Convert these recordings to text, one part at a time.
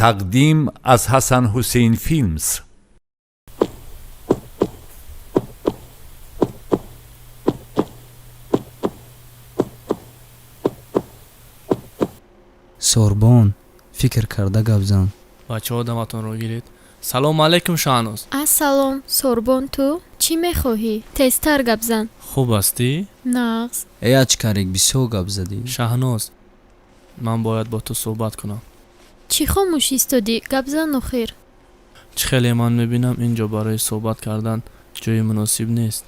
Тақдим аз Ҳасан Ҳусейн Филмс. Сорбон, фикр карда гап зан. Бачаҳо, даматонро гиред. Салому алайкум, Шаҳноз. Ассалом, Сорбон. Ту чӣ мехоҳӣ? Тезтар гап зан. Хуб ҳастӣ? Нағз. Э, ачкарик, бисёр гап задӣ. Шаҳноз, ман бояд бо ту суҳбат кунам. Чӣ хомӯш истодӣ? Гап зан охир. Чӣ хеле ман мебинам, ин ҷо барои суҳбат кардан ҷои муносиб нест.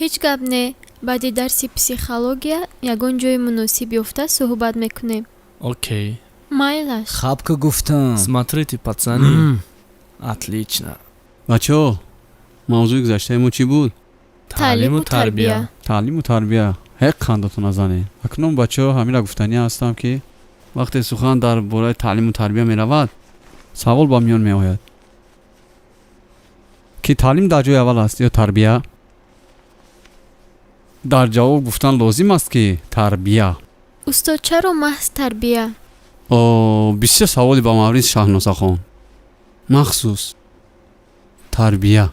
Ҳеҷ гап не, баъди дарси психология ягон ҷои муносиб ёфта суҳбат мекунем. Окей. Майлаш. Хапка гуфтам. Смотрите, пацаны, отлично. Бачаҳо, мавзӯи гузаштаи мо чӣ буд? Таълиму тарбия. Таълиму тарбия. Ҳеқ қандатон назанед. Акнун, бачаҳо, ҳамира гуфтанӣ ҳастам, ки вақте сухан дар бораи таълиму тарбия меравад, савол ба миён меояд, ки таълим дар ҷои аввал аст ё тарбия? Дар ҷавоб гуфтан лозим аст, ки тарбия. Устод, чаро маҳз тарбия? О, бисёр саволи ба маврид, Шаҳнозахон. Махсус тарбия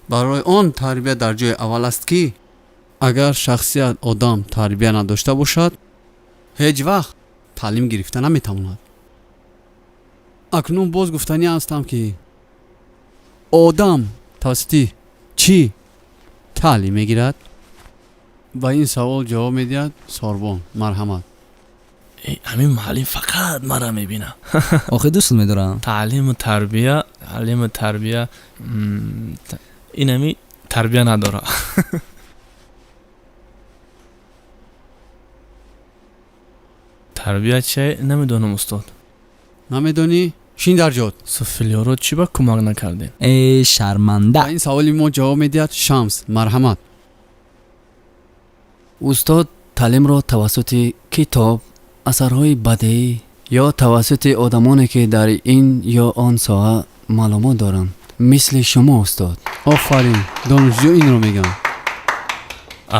барои он тарбия дар ҷои аввал аст, ки агар шахсият одам тарбия надошта бошад, ҳеҷ вақт таълим гирифта наметавонад. Акнун боз гуфтанӣ ҳастам, ки одам тавассути чӣ таълим мегирад? Ба ин савол ҷавоб медиҳад Сорбон. Марҳамат. Э, ҳамин муаллим фақат мара мебина. Охир дӯст медорам. Таълиму тарбия, таълиму тарбия, инами тарбия надора. Тарбия чи, намедонам, устод. Намедонӣ? Шин дар ҷот. Суфлёро чӣ ба кӯмак накардем? Э, шарманда. Ба ин саволи мо ҷавоб медиҳад Шамс. Марҳамат. Устод, таълимро тавассути китоб, асарҳои бадеӣ ё тавассути одамоне, ки дар ин ё он соҳа маълумот доранд, мисли шумо, устод. Офарин, донишҷӯ инро мегӯям.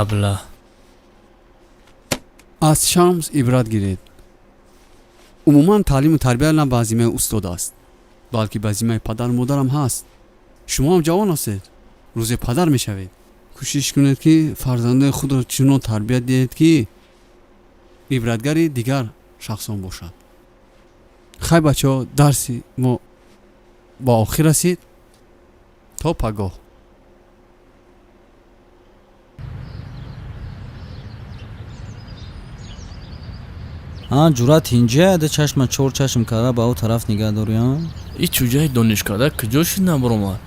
Абла. Аз Шамс ибрат гиред. Умуман, таълиму тарбия на ба зиммаи устод аст, балки ба зиммаи падару модарам ҳаст. Шумо ҳам ҷавон ҳастед, рӯзе падар мешавед. Кӯшиш кунед, ки фарзандои худро чунон тарбият диҳед, ки ибратгари дигар шахсон бошад. Хай, бачаҳо, дарси мо ба охир расид. То пагоҳ. А ҷуръат инҷа да чашма чор чашм карда ба ӯ тараф нигаҳ дорӣ, а? И чӯҷаи донишкада куҷо шид, набуромад?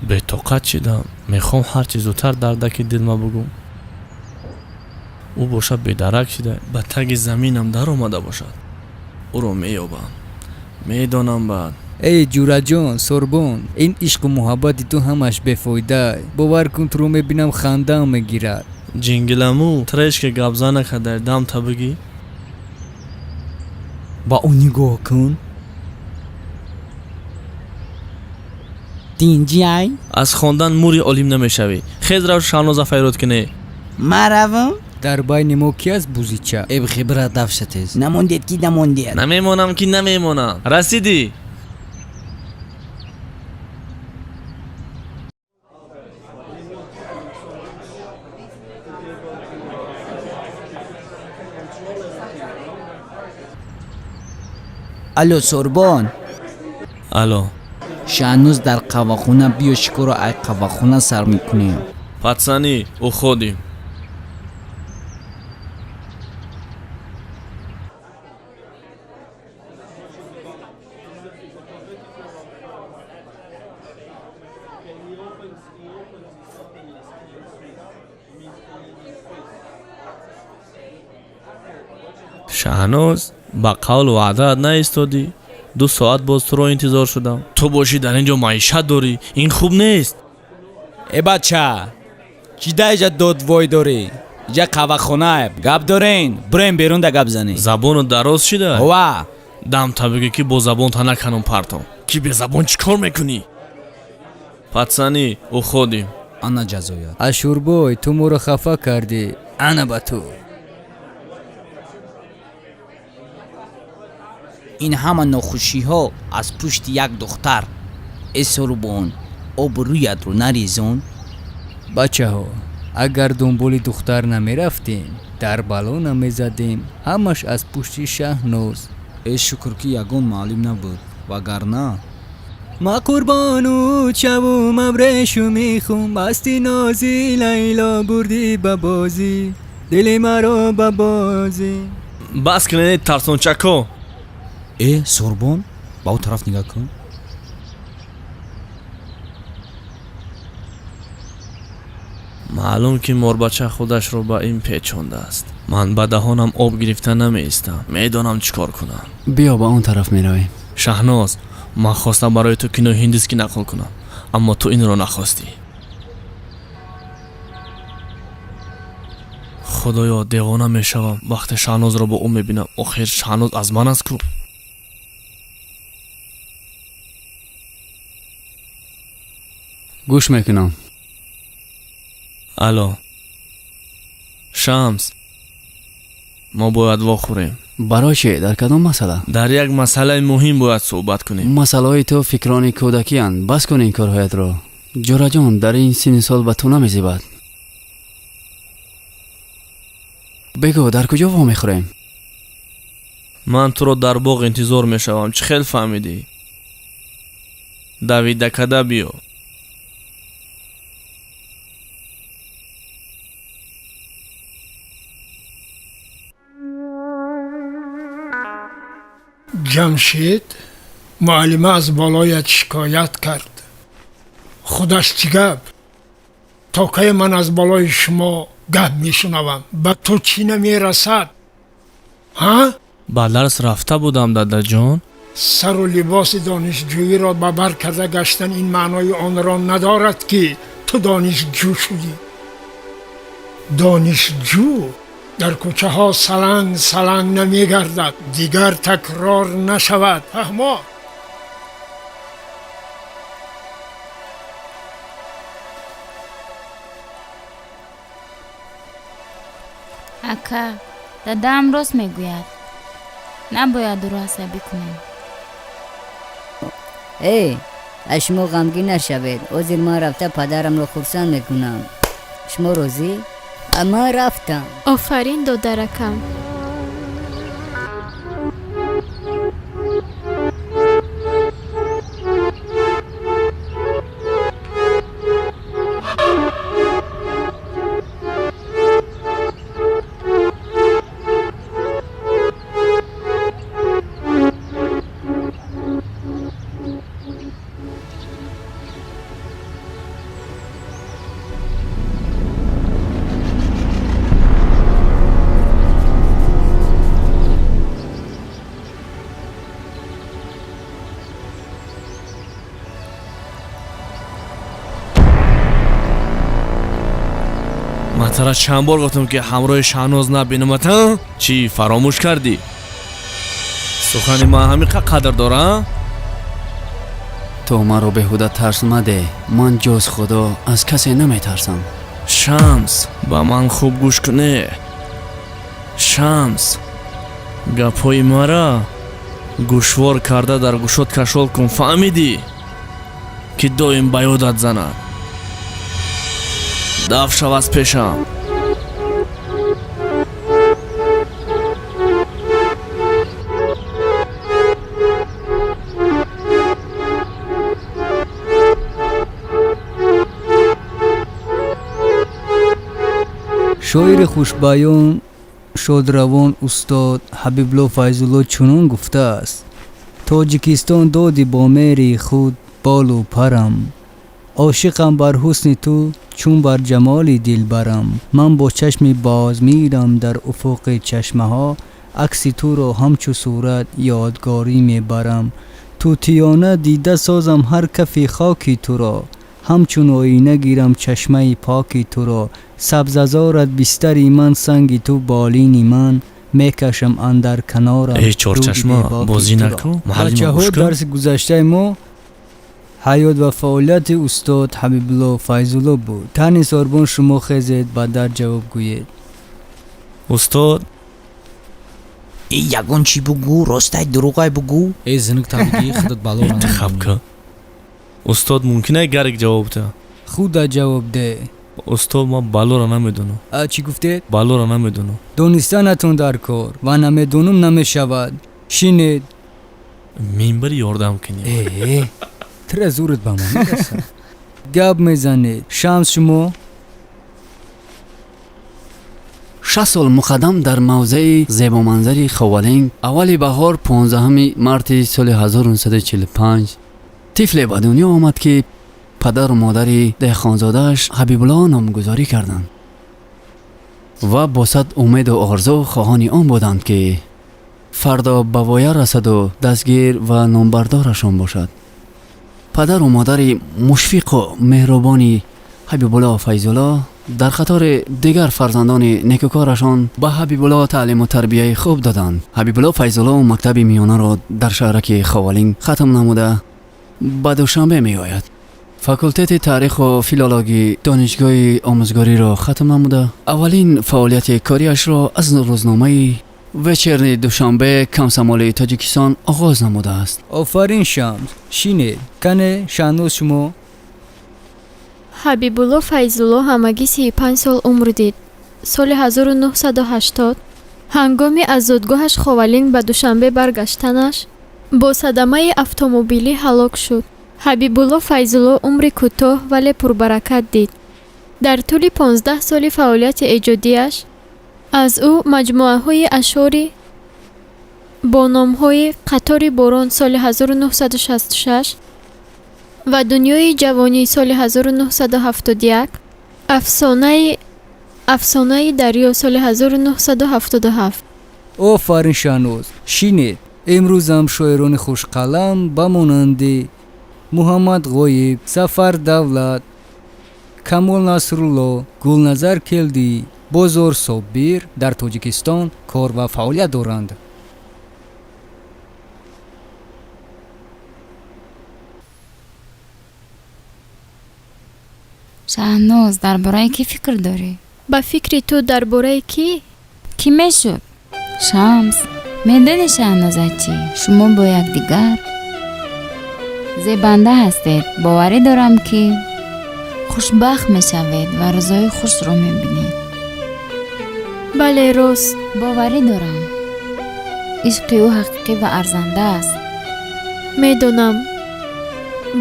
Бетоқат шидам, мехоҳам ҳарчи зудтар дардаки дилма бугум. Ӯ бошад бедарак шида, ба таги заминам даромада бошад. Ӯро меёбам, медонам баъд. Эй, ҷураҷон Сорбон, ин ишқу муҳаббати ту ҳамаш бефоида. Бовар кун, туро мебинам, хандаам мегирад. Ҷингиламу трешка гапзан накардай, дам та бигӣ. Ба ӯ нигоҳ кун. Тинҷиай? Аз хондан мури олим намешавӣ. Хез, рав, Шаҳноза файрод кунӣ. Маравам. Дар байни мо ки аст бузича? Э, бихебира, дафша тез. Намондед ки намондед. Намемонам ки намемонам. Расидӣ. Алло, Сорбон. Алло. Шаҳнӯз дар қаҳвахона, биё, шикорро ай қаҳвахона сар мекунем. Пацаны, уходим. Шаҳноз, ба қавлу ваъдаат наистодӣ. 2 соат боз туро интизор шудам. Ту бошӣ, дар ин ҷо маишат дорӣ. Ин хуб нест. Э, бача, чӣ даиҷа додвой дорӣ? Иҷа қаҳвахона. Гап дорен, бурем берун да гап занем. Забону дароз шида. Ова. Дам та бигӯ, ки бо забон та наканум партом, ки безабон чӣ кор мекунӣ? Пацаны, уходим. Ана ҷазоят. Ашурбой, ту моро хафа кардӣ. Ана ба ту. Ин ҳама нохушиҳо аз пушти як духтар. Э Сурбон, обрӯятро нарезон. Бачаҳо, агар дунболи духтар намерафтем, дар бало намезадем. Ҳамаш аз пушти Шаҳноз. Э шукр, ки ягон муаллим набуд, вагарна Ма қурбону чавум абрешу мехум, басти нози Лайло бурдӣ ба бозӣ, дили маро ба бозӣ. Бас кунед, тарсончако. Э Сурбон, ба ӯ тараф нигаҳ кун. Маълум, ки морбача худашро ба ин печондааст. Ман ба даҳонам об гирифта намеистам, медонам чӣ кор кунам. Биё, ба он тараф меравем. Шаҳноз, ман хостам барои ту кинои ҳиндиски нақл кунам, аммо ту инро нахостӣ. Худоё, девона мешавам, вақте Шаҳнозро бо ӯ мебинам. Охир Шаҳноз аз ман аст ку. Гӯш мекунам. Алло, Шамс, мо бояд вохӯрем. Барои чӣ? Дар кадом масъала? Дар як масъалаи муҳим бояд суҳбат кунем. Масъалаҳои ту фикрони кӯдакиянд. Бас кун ин корҳоятро, ҷӯраҷон. Дар ин синни сол ба ту намезебад. Бигӯ, дар куҷо вомехӯрем? Ман туро дар боғ интизор мешавам. Чӣ хел фаҳмидӣ? Давида када биё. Ҷамшед, муаллима аз болоят шикоят кард. Худаш чӣ гап? То кай ман аз болои шумо гап мешунавам? Ба ту чӣ намерасад, ҳа? Ба дарс рафта будам, дадаҷон. Сару либоси донишҷӯиро ба бар карда гаштан ин маънои онро надорад, ки ту донишҷӯ шудӣ. Донишҷӯ дар кӯчаҳо саланг саланг намегардад. Дигар такрор нашавад, фаҳмо? Ака, дадаам рост мегӯяд, набояд ӯро асабӣ кунем. Эй, аз шумо ғамгин нашавед. Ҳозир ман рафта падарамро хурсанд мекунам. Шумо розӣ? Ман рафтам. Офарин, додаракам. Ман тара чанд бор гуфтам, ки ҳамроҳи Шаҳноз набинамат, а? Чӣ, фаромӯш кардӣ? Сухани ман ҳамин қадр дора? Ту маро беҳуда тарс мадеҳ. Ман ҷуз Худо аз касе наметарсам. Шамс, ба ман хуб гӯш куне. Шамс, гапҳои мара гӯшвор карда дар гӯшот кашол кун, фаҳмидӣ? Ки доим ба ёдат занад. Даф шав аз пешам. Шоири хушбаён, шодравон устод Ҳабибло Файзулло чунон гуфтааст: «Тоҷикистон, доди бо меҳри худ болу парам, ошиқам бар ҳусни ту, чун бар ҷамоли дилбарам. Ман бо чашми боз мирам дар уфуқи чашмаҳо, акси туро ҳамчу сурат ёдгорӣ мебарам. Тӯтиёна дида созам ҳар кафи хоки туро, ҳамчун оина гирам чашмаи поки туро. Сабзазорат бистари ман, санги ту болини ман, мекашам андар канорам Эй чорчашма, руди бебоки бозӣ туро.» накун, муаллима. Бачаҳо, Гӯш кун. дарси гузаштаи мо ҳаёт ва фаъолияти устод Ҳабибулло Файзулло буд. Тани Сорбон, шумо хезед, ба дар ҷавоб гӯед. Устод. Э, ягон чӣ бугӯ, ростай, дурӯғай бугӯ. Э, зинак табигӣ, худат балоро. Интихаб кун. Устод, мумкин гарик ҷавоб диҳад? Худа ҷавоб деҳ. Устод, ман балоро намедонам. А чӣ гуфтед? Балоро намедонам. Донистанатон дар кор ва намедонум намешавад. Шинед. Минбар ёрдам кунед. Э, тира зурат ба ман мерасад. Гап мезанед. Шамс, шумо? 6 сол муқаддам дар мавзеи зебоманзари Ховалинг аввали баҳор 15 марти соли 1945 тифле ба дунё омад, ки падару модари деҳқонзодааш Ҳабибулло номгузорӣ карданд ва бо сад умеду орзу хоҳони он буданд, ки фардо ба воя расаду дастгир ва номбардорашон бошад. Падару модари мушфиқу меҳрубони Ҳабибулло Файзулло дар қатори дигар фарзандони некукорашон ба Ҳабибулло таълиму тарбияи хуб доданд. Ҳабибулло Файзулло мактаби миёнаро дар шаҳраки Ховалинг хатм намуда ба Душанбе меояд. Факултети таъриху филологии донишгоҳи омӯзгориро хатм намуда аввалин фаъолияти кориашро аз рӯзномаи Вечерни Душанбе Комсомоли Тоҷикистон оғоз намудааст. Офарин, Шамс. Шинед. Кане, Шаҳноз, шумо? Ҳабибулло Файзулло ҳамагӣ 35 сол умр дид. Соли 1980 ҳангоми аз зодгоҳаш Ховалинг ба Душанбе баргаштанаш бо садамаи автомобилӣ ҳалок шуд. Ҳабибулло Файзулло умри кӯтоҳ, вале пурбаракат дид. Дар тӯли 15 соли фаъолияти эҷодиаш аз ӯ маҷмӯаҳои ашъорӣ бо номҳои «Қатори борон» соли 1966 ва «Дунёи ҷавонӣ» соли 1971, «Афсонаи дарё» соли 1977. Офарин, Шаҳноз. Шинед. Имрӯзам шоирони хушқалам ба монанди Муҳаммад Ғоиб, Сафар Давлат, Камол Насрулло, Гулназар Келдӣ, Бозор Собир дар Тоҷикистон кор ва фаъолият доранд. Шаҳноз, дар бораи кӣ фикр дорӣ? Ба фикри ту, дар бораи кӣ? Кӣ мешуд? Шамс. Медонӣ, Шаҳнозачӣ, шумо бо якдигар зебанда ҳастед. Боварӣ дорам, ки хушбахт мешавед ва рӯзҳои хушро мебинед. Бале, рост. Боварӣ дорам, ишқи ӯ ҳақиқӣ ва арзанда аст. Медонам,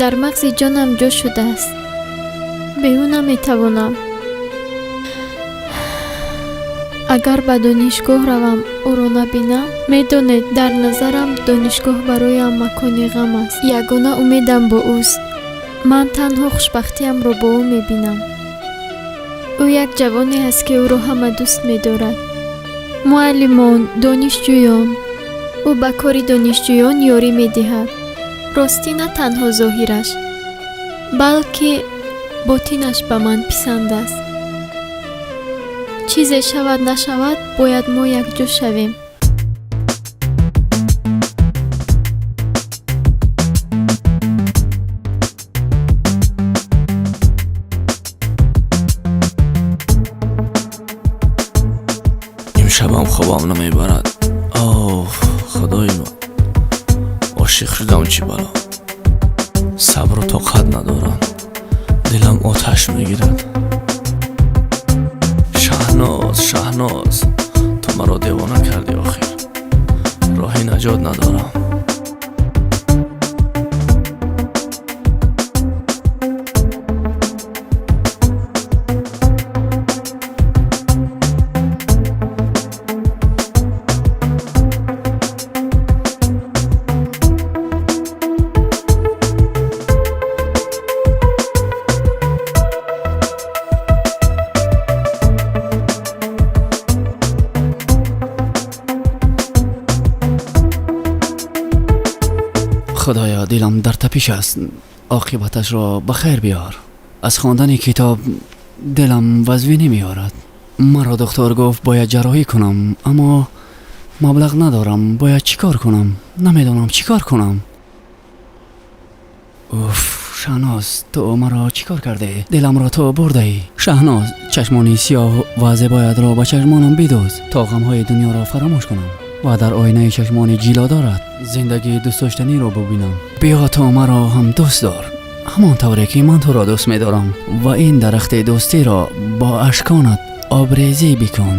дар мағзи ҷонам ҷо шудааст. Бе ӯ наметавонам. Агар ба донишгоҳ равам, ӯро набинам, медонед, дар назарам донишгоҳ бароям макони ғам аст. Ягона умедам бо ӯст. Ман танҳо хушбахтиамро бо ӯ мебинам. Ӯ як ҷавоне аст, ки ӯро ҳама дӯст медорад: муаллимон, донишҷӯён. Ӯ ба кори донишҷӯён ёрӣ медиҳад. Ростӣ, на танҳо зоҳираш, балки ботинаш ба ман писанд аст. Чизе шавад, нашавад, бояд мо якҷо шавем. Имшабам хобам намебарад. Оф, худои ман, ошиқ шудам, чӣ бало. Сабру тоқат надорам, дилам оташ мегирад. Шаҳноз, Шаҳноз, ту маро девона кардӣ. Охир роҳи наҷот надорам. Худоё, дилам дар тапиш аст, оқибаташро ба хайр биёр. Аз хондани китоб дилам вазвинӣ меорад. Маро духтур гуфт, бояд ҷарроҳӣ кунам, аммо маблағ надорам. Бояд чӣ кор кунам? Намедонам чӣ кор кунам. Уф, Шаҳноз, ту маро чӣ кор кардӣ? Диламро ту бурдаӣ. Шаҳноз, чашмони сиёҳ ва зебоятро ба чашмонам бидӯз, то ғамҳои дунёро фаромӯш кунам. Ва дар оинаи чашмони ҷилодорат зиндагии дӯстдоштаниро бубинам. Биё то маро ҳам дӯст дор, ҳамон тавре ки ман туро дӯст медорам, ва ин дарахти дӯстиро бо ашконат обрезӣ бикун,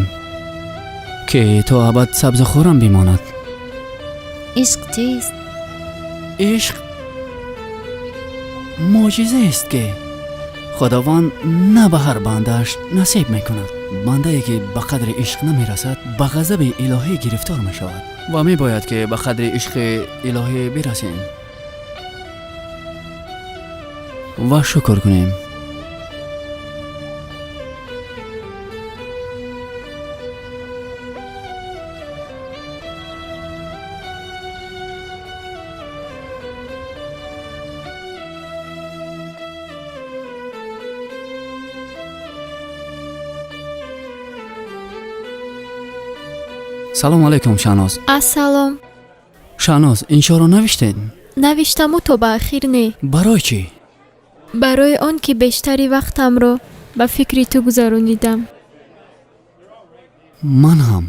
ки то абад сабзу хуррам бимонад. Ишқ чист? Ишқ мӯъҷизаест, ки Худованд на ба ҳар бандааш насиб мекунад. Бандае ки ба қадри ишқ намерасад, ба ғазаби илоҳӣ гирифтор мешавад ва мебояд ки ба қадри ишқи илоҳӣ бирасем ва шукр кунем. Салом алайкум, Шаҳноз. Ассалом. Шаҳноз, иншоро навиштед? Навиштаму то ба ахир не. Барои чӣ? Барои он ки бештари вақтамро ба фикри ту гузаронидам. Ман ҳам,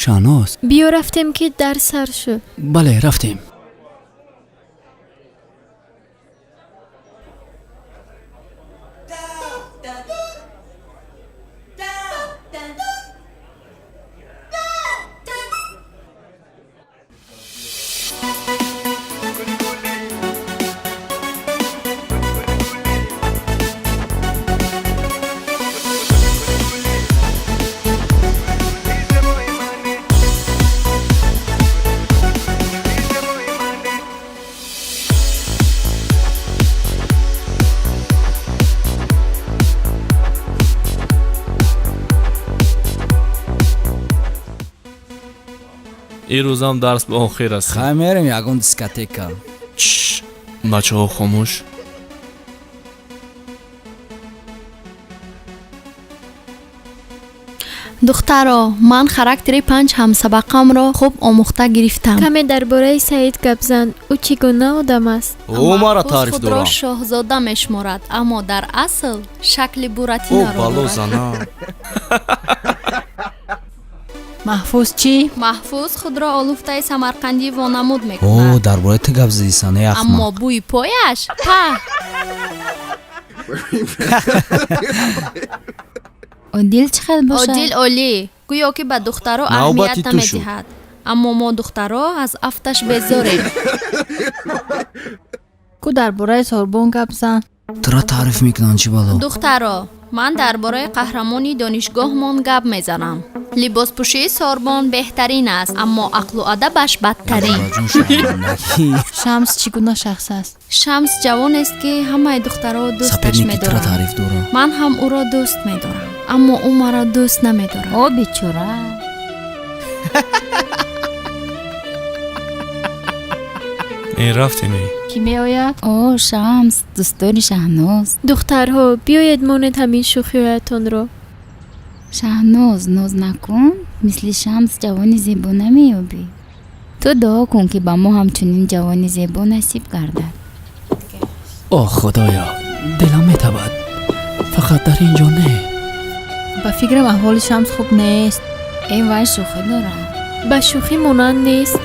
Шаҳноз. Биё рафтем, ки дарс сар шуд. Бале, рафтем. Ин рӯзам дарс ба охир расид. Хай, мерем ягон дискотека. Бачаҳо, хомӯш. Духтаро, ман характери панҷ ҳамсабақамро хуб омӯхта гирифтам. Каме дар бораи Саид гап зан. Ӯ чӣ гуна одам аст? Ӯ мара Маҳфуз таъриф худро дорам. шоҳзода мешуморад, аммо дар асл шакли Ӯ буратиноро бало дорад. зана. Маҳфуз чӣ? Маҳфуз худро олуфтаи самарқандӣ вонамуд О, мекунад. дар бораи ту гап задӣ, санаи ахмақ. Аммо бӯи пояш па. Одил чӣ хел бошад? Одил олӣ, гӯё ки ба духтаро Навбати аҳамият ту шуд. намедиҳад, аммо мо духтаро аз афташ безорем. Ку дар бораи Сорбон гап зан. Тура таъриф мекунанд, чӣ бало? Духтаро, ман дар бораи қаҳрамони донишгоҳмон гап мезанам. Либоспӯшии Сорбон беҳтарин аст, аммо ақлу адабаш бадтарин. Шамс чӣ гуна шахс аст? Шамс ҷавонест, ки ҳамаи духтаро дӯсташ Соперники тура медоранд. таъриф дорад. Ман ҳам ӯро дӯст медорам, аммо ӯ маро дӯст намедорад. О, бечора. Ин рафтем. Кӣ меояд? О, Шамс, дӯстдори Шаҳноз. Духтарҳо, биёед монед ҳамин шӯхиҳоятонро. Шаҳноз, ноз накун, мисли Шамс ҷавони зебо намеёбӣ. Ту дуо кун, ки ба мо ҳамчунин ҷавони зебо насиб гардад. О Худоё, дилам метабад, фақат дар ин ҷо не. Ба фикрам, аҳволи Шамс хуб нест. Э, вай шӯхӣ дорад. Ба шӯхӣ монанд нест.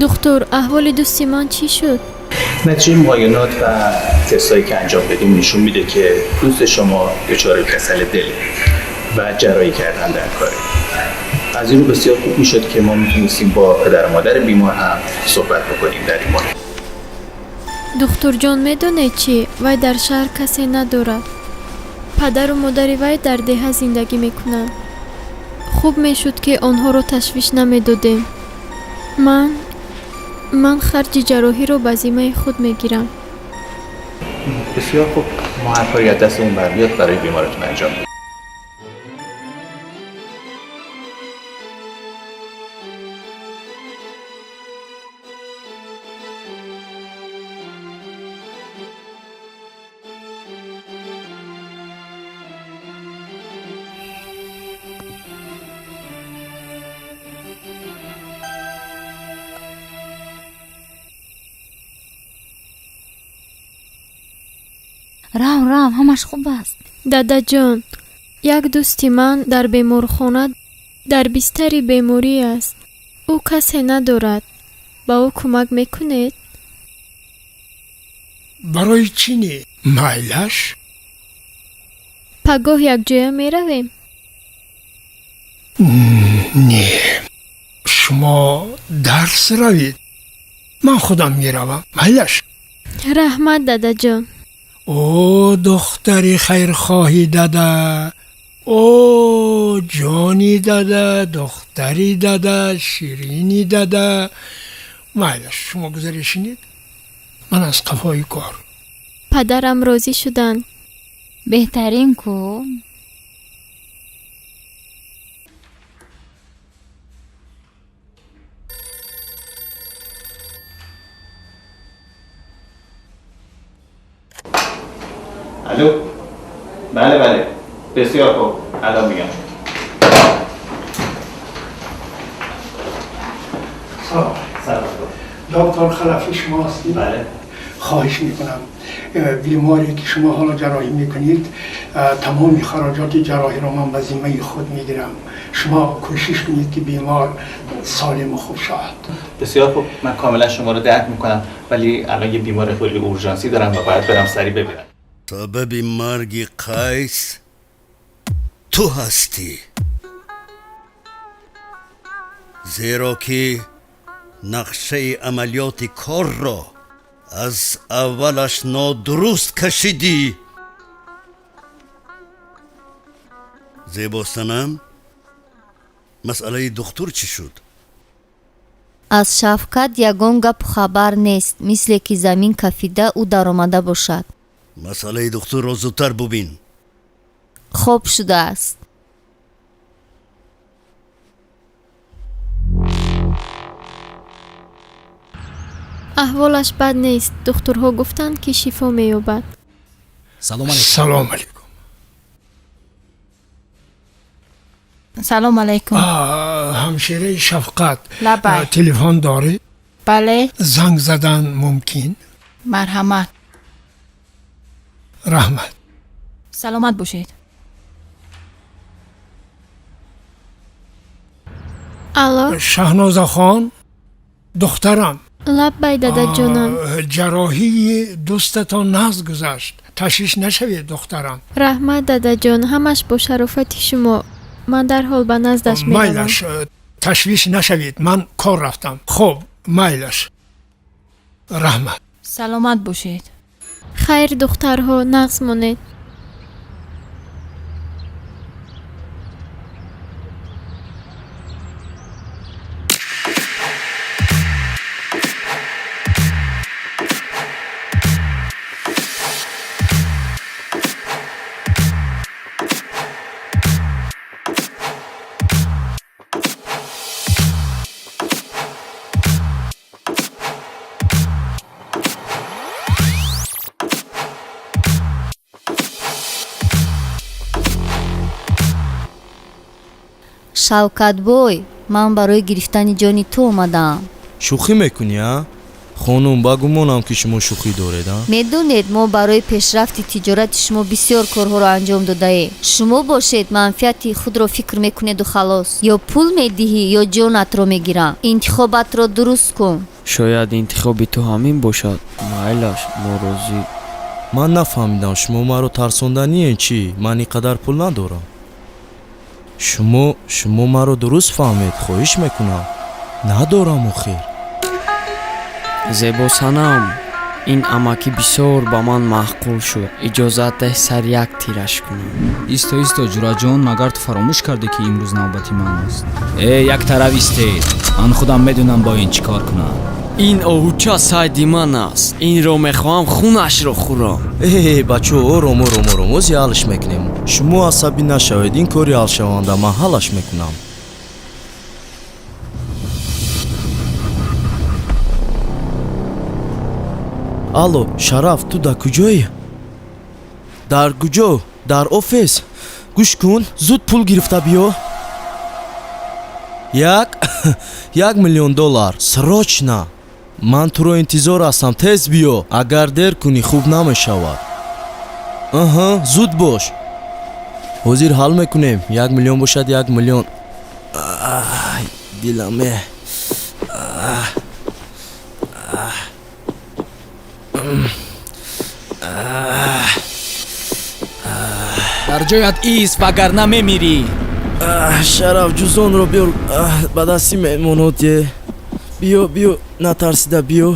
Духтур, аҳволи дӯсти ман чӣ шуд? نتیجه معاینات و تستایی که انجام دادیم نشون میده که دوست شما دچار کسل دل و جراحی کردن در کاره. از این رو بسیار خوب میشد که ما میتونستیم با پدر و مادر بیمار هم صحبت بکنیم در این مورد. Духтурҷон, медонед чӣ? Вай дар шаҳр касе надорад. Падару модари вай дар деҳа зиндагӣ мекунанд. Хуб мешуд, ки онҳоро ташвиш намедодем. Ман харҷи ҷарроҳиро ба зиммаи худ мегирам. بسیار خوب، ما هر کاری از دستمون برمیاد برای بیمارتون انجام میدیم. Рав, рав, ҳамаш хуб аст. Дадаҷон, як дӯсти ман дар беморхона дар бистари беморӣ аст. Ӯ касе надорад. Ба ӯ кӯмак мекунед? Барои чӣ не? Майлаш. Пагоҳ якҷоя меравем? Не, шумо дарс равед, ман худам меравам, майлаш. Раҳмат, дадаҷон. О, духтари хайрхоҳи дада, о, ҷони дада, духтари дада, ширини дада. Майлаш, шумо гузаре шинед, ман аз қафои кор. Падарам розӣ шуданд. Беҳтарин ку. الو، بله بله، بسیار خوب، الان میام. سلام. سلام. دکتر خلفی شما هستید؟ بله. خواهش میکنم، بیماری که شما حالا جراحی میکنید، تمام خراجات جراحی رو من به ذمه خود میگیرم. شما کوشش کنید که بیمار سالم و خوب شود. بسیار خوب، من کاملا شما رو درک میکنم، ولی الان یه بیمار خیلی اورژانسی دارم و باید برم سریع ببینم. Сабаби марги Қайс ту ҳастӣ, зеро ки нақшаи амалиёти корро аз аввалаш нодуруст кашидӣ. Зебосанам, масъалаи духтур чӣ шуд? Аз Шавкат ягон гапу хабар нест, мисле ки замин кафида ӯ даромада бошад. Масъалаи духтурро зудтар бубин. Хоб шудааст. Аҳволаш бад нест. Духтурҳо гуфтанд, ки шифо меёбад. Салом алейкум. Салом алейкум. Салом алейкум. Ҳамшираи Шафқат. Лабай. Телефон дорӣ? Бале. Занг задан мумкин? Марҳамат. Раҳмат. Саломат бошед. Алло. Шаҳнозахон, духтарам. Лаббай, дадаҷонам. Ҷарроҳии дӯстатон нағз гузашт. Ташвиш нашавед, духтарам. Раҳмат, дадаҷон, ҳамаш бо шарофати шумо. Ман дарҳол ба наздаш меравам. Майлаш, ташвиш нашавед, ман кор рафтам. Хуб, майлаш, раҳмат. Саломат бошед. Хайр, духтарҳо, нағз монед. Шавкатбой, ман барои гирифтани ҷони ту омадаам. Шӯхӣ мекунӣ, а? Хонум, ба гумонам, ки шумо шӯхӣ доред, а? Медонед, мо барои пешрафти тиҷорати шумо бисёр корҳоро анҷом додаем. Шумо бошед, манфиати худро фикр мекунеду халос. Ё пул медиҳӣ, ё ҷонатро мегирам. Интихобатро дуруст кун. Шояд интихоби ту ҳамин бошад. Майлаш, мо розӣ. Ман нафаҳмидам, шумо маро тарсонданиен чӣ? Ман ин қадар пул надорам. Шумо маро дуруст фаҳмед, хоҳиш мекунам. Надорам охир. Зебо санам, ин амакӣ бисёр ба ман маъқул шуд. Иҷозат деҳ сар як тираш кунам. Исто, исто, ҷураҷон, магар ту фаромӯш кардӣ, ки имрӯз навбати ман аст? Э, як тараф истед, ман худам медонам бо ин чӣ кор кунам. Ин оҳуча сайди ман аст. Инро мехоҳам хунашро хӯрам. Э, бачаҳо, ором, ором, ором, ози ҳалш мекунем. Шумо асабӣ нашавед, ин кори ҳалшаванда, ман ҳалаш мекунам. Алло, Шараф, ту дар куҷоӣ? Дар куҷо? Дар офис? Гӯш кун, зуд пул гирифта биё. 1 миллион доллар, срочно. Ман туро интизор ҳастам, тез биё. Агар дер кунӣ, хуб намешавад. Аҳа, зуд бош. Ҳозир ҳал мекунем. 1 миллион бошад, 1 миллион. Диламе. Ах. Ах. Ах. Дар ҷоят ист, вагарна мемирӣ. Шараф, ҷуздонро биёр, ба дасти меҳмонот е. Биё, биё, натарсида биё.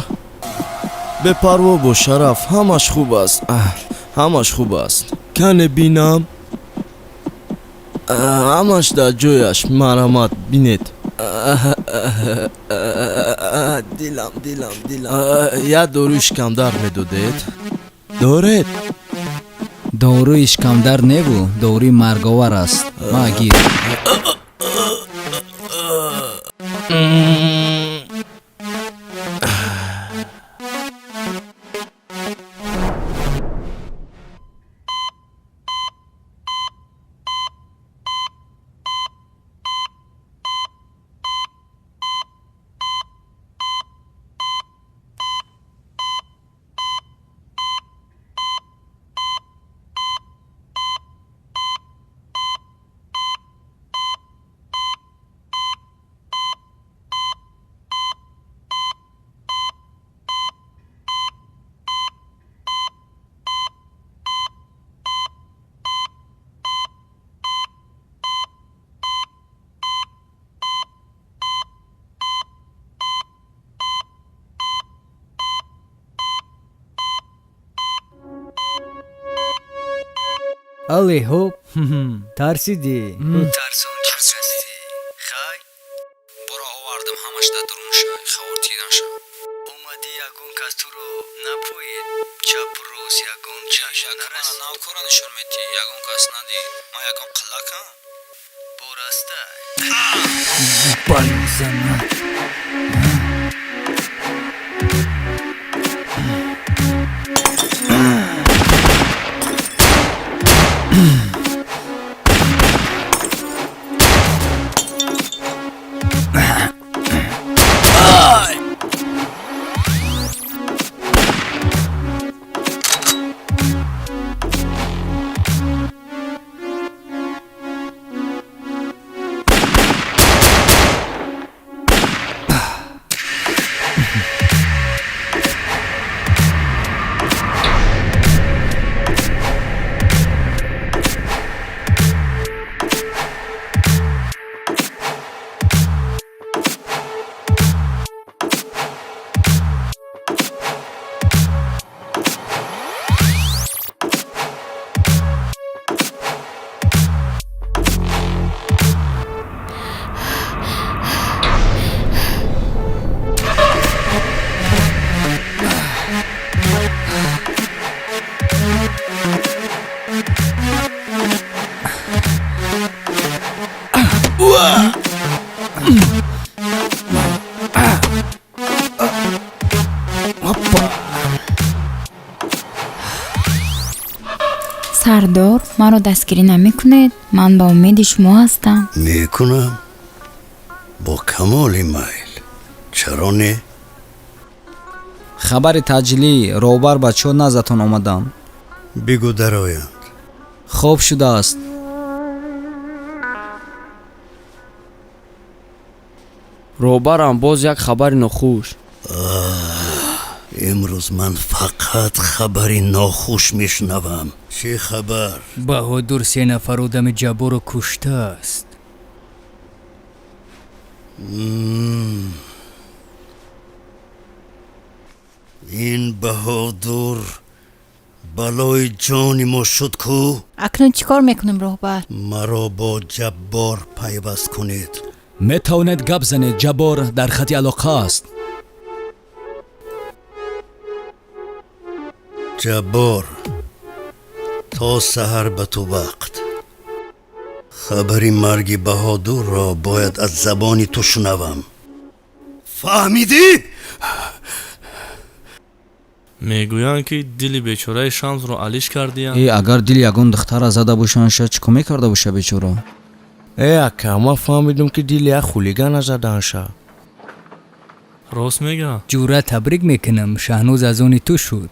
Бепарво бош, Шараф, ҳамаш хуб аст, ҳамаш хуб аст. Кане бинам. Ҳамаш дар ҷояш. Марҳамат, бинед. Дилам, дилам, дилам. Як доруи шикамдард медодед? Доред? Доруи шикамдард неву, доруи марговар аст. Ма, гир. Але ҳоп, тарсидӣ? Тарсон, тарсондӣ. Хай, боро овардам, ҳамаш дар дарун шай, хавотир нашав. Омадӣ, ягон кас туро напоид, чапу рост ягон чашм нарасид. Нав кора нишон метӣ, ягон кас надид. Ман ягон қиллакам? Бораста. Балозана. Сардор, маро дастгирӣ намекунед? Ман ба умеди шумо ҳастам. Мекунам, бо камоли майл, чаро не? Хабари таъҷилӣ, роҳбар, бачаҳо наздатон омаданд. Бигӯ дароянд. Хоб шудааст. Роҳбарам, боз як хабари нохуш. Имрӯз ман фақат хабари нохуш мешунавам. Чӣ хабар? Баҳодур се нафар одами Ҷабборро куштааст. Ин Баҳодур балои ҷони мо шуд ку? Акнун чӣ кор мекунем, роҳбар? Маро бо Ҷаббор пайваст кунед. Метавонед гап занед, Ҷаббор дар хати алоқа аст. Ҷаббор, то саҳар ба ту вақт. Хабари марги Баҳодурро бояд аз забони ту шунавам. Фаҳмидӣ? Мегӯянд, ки дили бечораи Шамсро алиш кардиянд. Э, агар дили ягон духтара зада бошанд, ша чӣ кор мекарда боша бечора? Э, ака, ман фаҳмидам, ки дили як хулигана задаанд ша. Рост мега? Ҷура, табрик мекунам, Шаҳноз аз они ту шуд.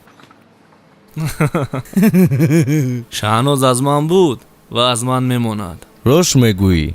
Шаҳноз аз ман буд ва аз ман мемонад. Рост мегӯӣ.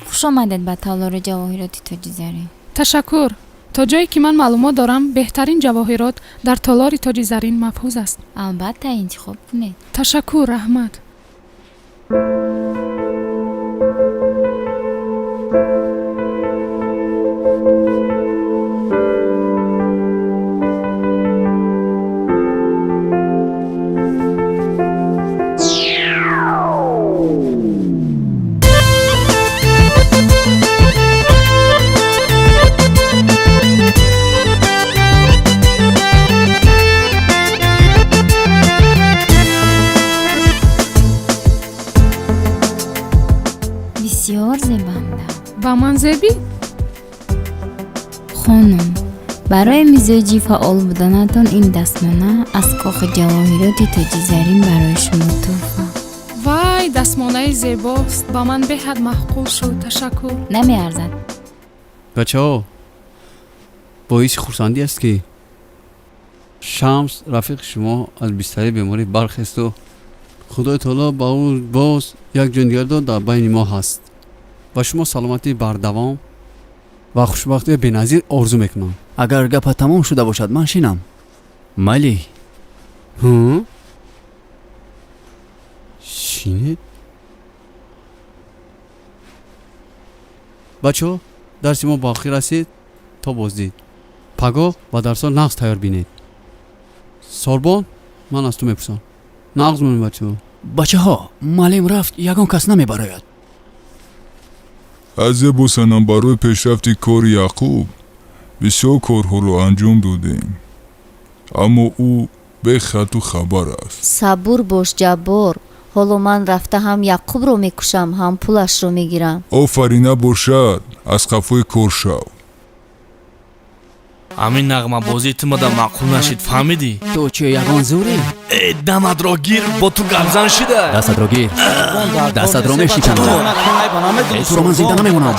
Хуш омадед ба толори ҷавоҳироти Тоҷи Зарин. Ташаккур. То ҷое ки ман маълумот дорам, беҳтарин ҷавоҳирот дар толори Тоҷи Зарин маҳфуз аст. Албатта, интихоб кунед. Ташаккур, раҳмат. Бисёр зебанда. Ба ман зебӣ? Хонум, барои мизоҷи фаъол буданатон ин дастмона аз кохи ҷавоҳироти Тоҷи Зарин барои шумо тӯҳфа. Вай, дастмонаи зебост, ба ман беҳад маъқул шуд, ташаккур. Намеарзад. Бачаҳо, боиси хурсандӣ аст, ки Шамс, рафиқи шумо, аз бистари беморӣ бархесту Худои таоло ба ӯ боз як ҷони дигар дод, дар байни мо ҳаст. Ба шумо саломатии бардавом ва хушбахтии беназир орзу мекунам. Агар гапа тамом шуда бошад, ман шинам. Майли. Шинед. Бачаҳо, дарси мо ба охир расид. То боздид. Пагоҳ ба дарсҳо нағз тайёр бинед. Сорбон, ман аз ту мепурсам. Нағз монед, бачаҳо. Бачаҳо, муаллим рафт, ягон кас намебарояд. Аз зебосанам барои пешрафти кори Яъқуб бисёр корҳоро анҷом додем, аммо ӯ бехату хабар аст. Сабур бош, Ҷаббор, ҳоло ман рафта ҳам Яъқубро мекушам, ҳам пулашро мегирам. Офарин, набошад, аз қафои кор шав. Ҳамин нағмабозии ту мада маъқул нашид, фаҳмидӣ? Ту чӣ, ягон зӯрӣ? Э, даматро гир, бо ту гапзан шида. Дастатро гир, дастатро мешиканам. Э, туро ман зинда намемонам.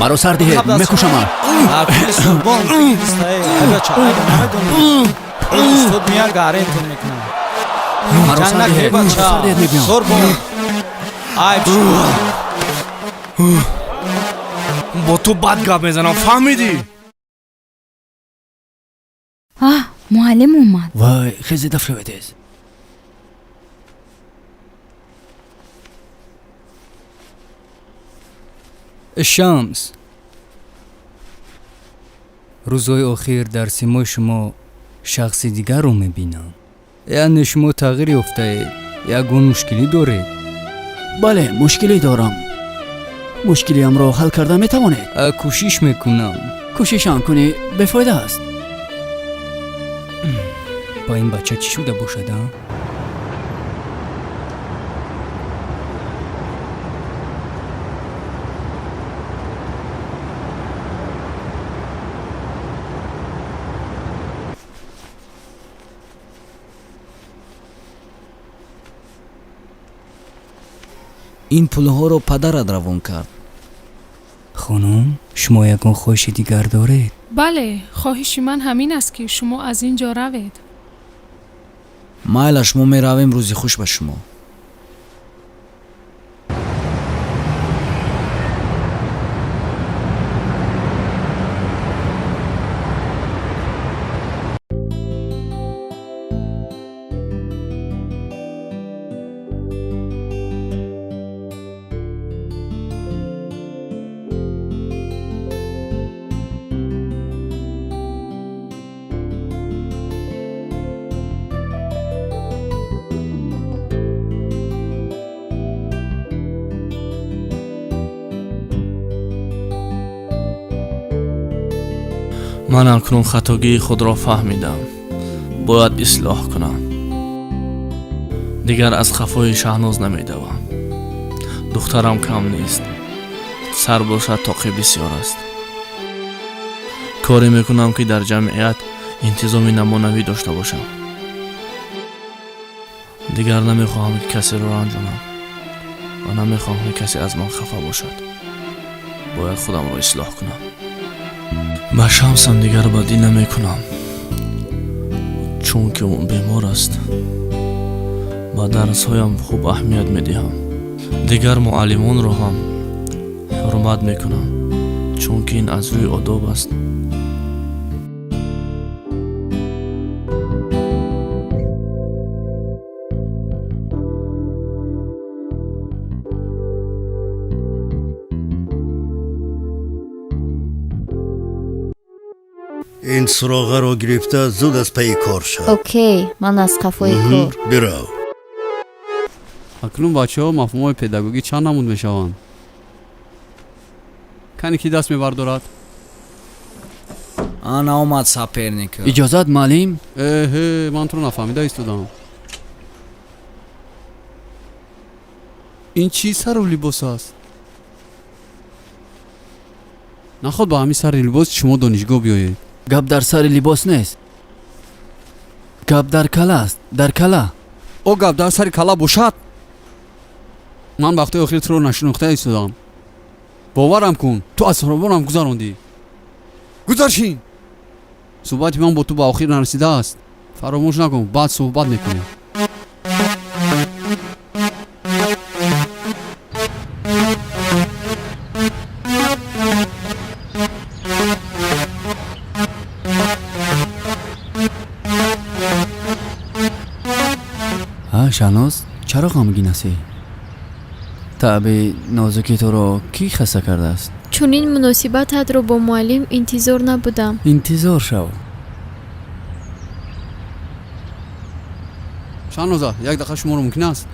Маро сар диҳед, мекушамам. Маро сар диҳед, сар диҳед, мегӯям. Бо ту бад гап мезанам, фаҳмидӣ? Аҳ, муаллим омад. Вай, хези, даф шавед тез. Шамс, рӯзҳои охир дар симои шумо шахси дигарро мебинам. Яъне шумо тағйир ёфтаед, ягон мушкилӣ доред? Бале, мушкилӣ дорам. Мушкилиамро ҳал карда метавонед? Кӯшиш мекунам. Кӯшишам кунӣ бефоида аст. Ба ин бача чӣ шуда бошад, а? Ин пулҳоро падарат равон кард. Хонум, шумо ягон хоҳиши дигар доред? Бале, хоҳиши ман ҳамин аст, ки шумо аз ин ҷо равед. Майлаш, мо меравем. Рӯзи хуш ба шумо. Ман акнун хатогии худро фаҳмидам, бояд ислоҳ кунам. Дигар аз хафои Шаҳноз намедавам. Духтарам кам нест, сар бошад, тоқӣ бисёр аст. Коре мекунам, ки дар ҷамъият интизоми намунавӣ дошта бошам. Дигар намехоҳам, ки касеро ранҷонам ва намехоҳам, ки касе аз ман хафа бошад. Бояд худамро ислоҳ кунам. Ба Шамсам дигар бадӣ намекунам, чунки ӯ бемор аст. Ба дарсҳоям хуб аҳамият медиҳам. Дигар муаллимонро ҳам ҳурмат мекунам, чунки ин аз рӯи одоб аст. Ин суроғаро гирифта, зуд аз пайи кор шав. Окей, ман аз қафои кор. Бирав. Акнун, бачаҳо, мафҳумҳои педагогӣ чанд намуд мешаванд? Кане, ки даст мебардорад? Ана омад соперник. Иҷозат, муаллим. Эҳе, ман туро нафаҳмида истодам. Ин чӣ сару либос аст? Наход ба ҳамин сари либос шумо донишгоҳ биёед? Гап дар сари либос нест, гап дар кала аст, дар кала. О, гап дар сари кала бошад, ман вақтҳои охир туро нашинохта истодам. Боварам кун, ту аз ҳуробонам гузарондӣ. Гузаршин. Суҳбати ман бо ту ба охир нарасидааст. Фаромӯш накун, баъд суҳбат мекунем. Ҳа, Шаҳноз, чаро ғамгин ҳастӣ? Таъби нозуки туро кӣ хаста кардааст? Чунин муносибататро бо муаллим интизор набудам. Интизор шав. Шаҳноза, як дақиқа шуморо мумкин аст?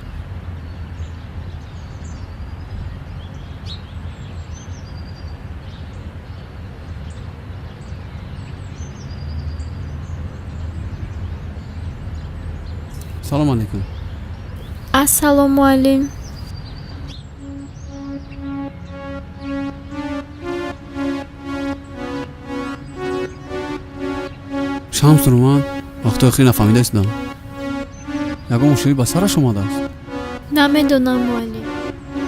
Салом алейкум. Ассалом, муаллим. Шамсро ман вақтҳои охир нафаҳмида истодам. Ягон мушкилӣ ба сараш омадааст? Намедонам, муаллим.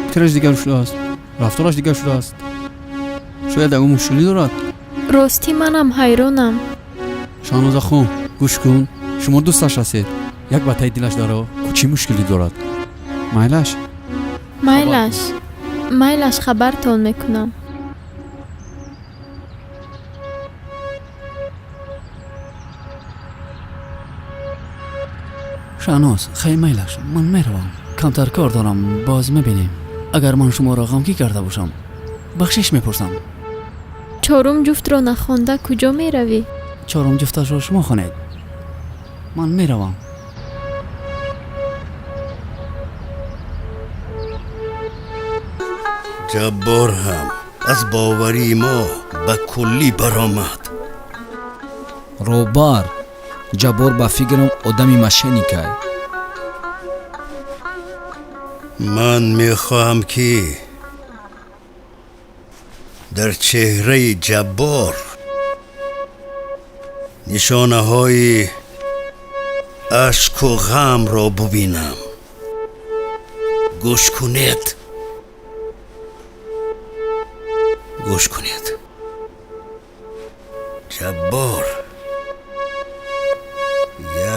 Фикраш дигар шудааст, рафтораш дигар шудааст. Шояд ягон мушкилӣ дорад. Ростӣ, манам ҳайронам. Шаҳнозахон, гӯш кун, шумо дӯсташ ҳастед. Як ба таи дилаш даро, ку чӣ мушкилӣ дорад. Майлаш. Майлаш, майлаш, хабартон мекунам. Шаҳноз, хай майлаш, ман меравам. Камтар кор дорам, боз мебинем. Агар ман шуморо ғамгин карда бошам, бахшиш мепурсам. Чорум ҷуфтро нахонда куҷо меравӣ? Чорум ҷуфташро шумо хонед. Ман меравам. Ҷаббор ҳам аз боварии мо ба куллӣ баромад. Роҳбар, Ҷаббор ба фикрам одами мошенникай. Ман мехоҳам, ки дар чеҳраи Ҷаббор нишонаҳои ашку ғамро бубинам. Гӯш кунед, гӯш кунед. Ҷаббор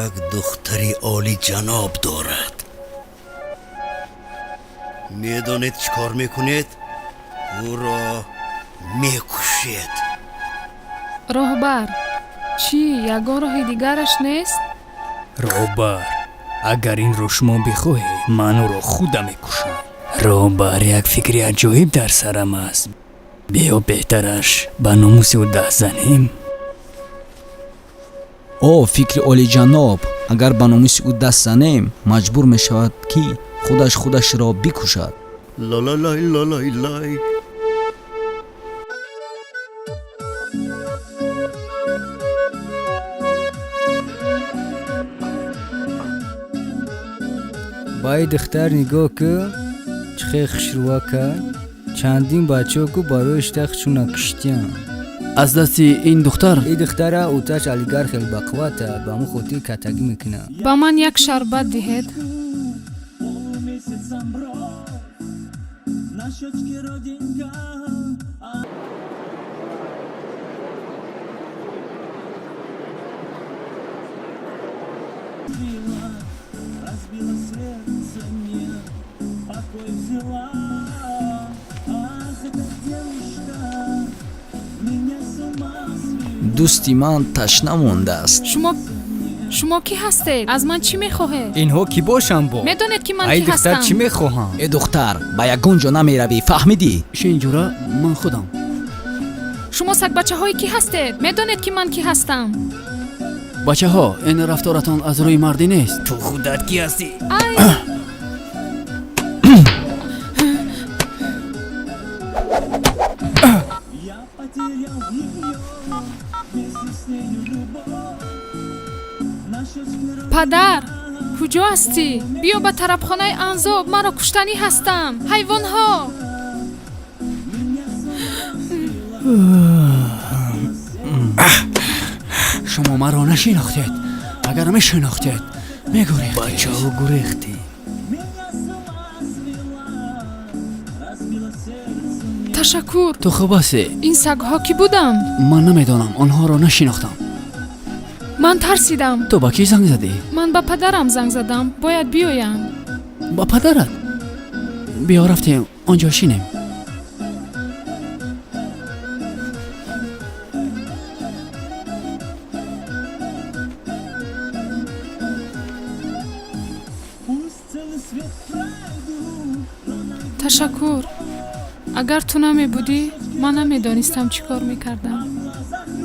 як духтари олиҷаноб дорад. Медонед чӣ кор мекунед? Ӯро мекушед. Роҳбар, чӣ, ягон роҳи дигараш нест? Роҳбар, агар инро шумо бихоҳед, ман ӯро худам мекушам. Роҳбар, як фикри аҷоиб дар сарам аст. Биё беҳтараш ба номуси ӯ даст занем. О, фикри олиҷаноб! Агар ба номуси ӯ даст занем, маҷбур мешавад, ки худаш худашро бикушад. Лалалай, лалай, лай. Ба ин духтар нигоҳ кӣ, чӣ хел хушрӯвака. Чандин бачаҳо ку барои иштахчуна киштиянд. Аз дасти ин духтар? Ин духтара оташ алигар хел бақуввата, ба ҳамун хотир катагӣ мекунад. Ба ман як шарбат диҳед. Дӯсти ман ташна мондааст. Шумо кӣ ҳастед? Аз ман чӣ мехоҳед? Инҳо кӣ бошанд бо? Медонед, ки ман Ай кӣ духтар, ҳастам? чӣ мехоҳанд? Э духтар, ба ягон ҷо намеравӣ, фаҳмидӣ? Шин ҷура, ман худам. Шумо сагбачаҳои кӣ ҳастед? Медонед, ки ман кӣ ҳастам? Бачаҳо, ин рафторатон аз рӯи мардӣ нест. Ту худат кӣ ҳастӣ? Ай! Падар, куҷо ҳастӣ? Биё ба тарабхонаи Анзоб, маро куштанӣ ҳастам. Ҳайвонҳо! Шумо маро нашинохтед. Агар мешинохтед, мегурехтед. Бачаҳо гурехтем. Ташаккур. Ту хуб ҳастӣ? Ин сагҳо кӣ буданд? Ман намедонам, онҳоро нашинохтам. Ман тарсидам. Ту ба кӣ занг задӣ? Ман ба падарам занг задам. Бояд биёянд. Ба падарат? Биё рафтем, он ҷо шинем. Ташаккур. Агар ту намебудӣ, ман намедонистам чӣ кор мекардам.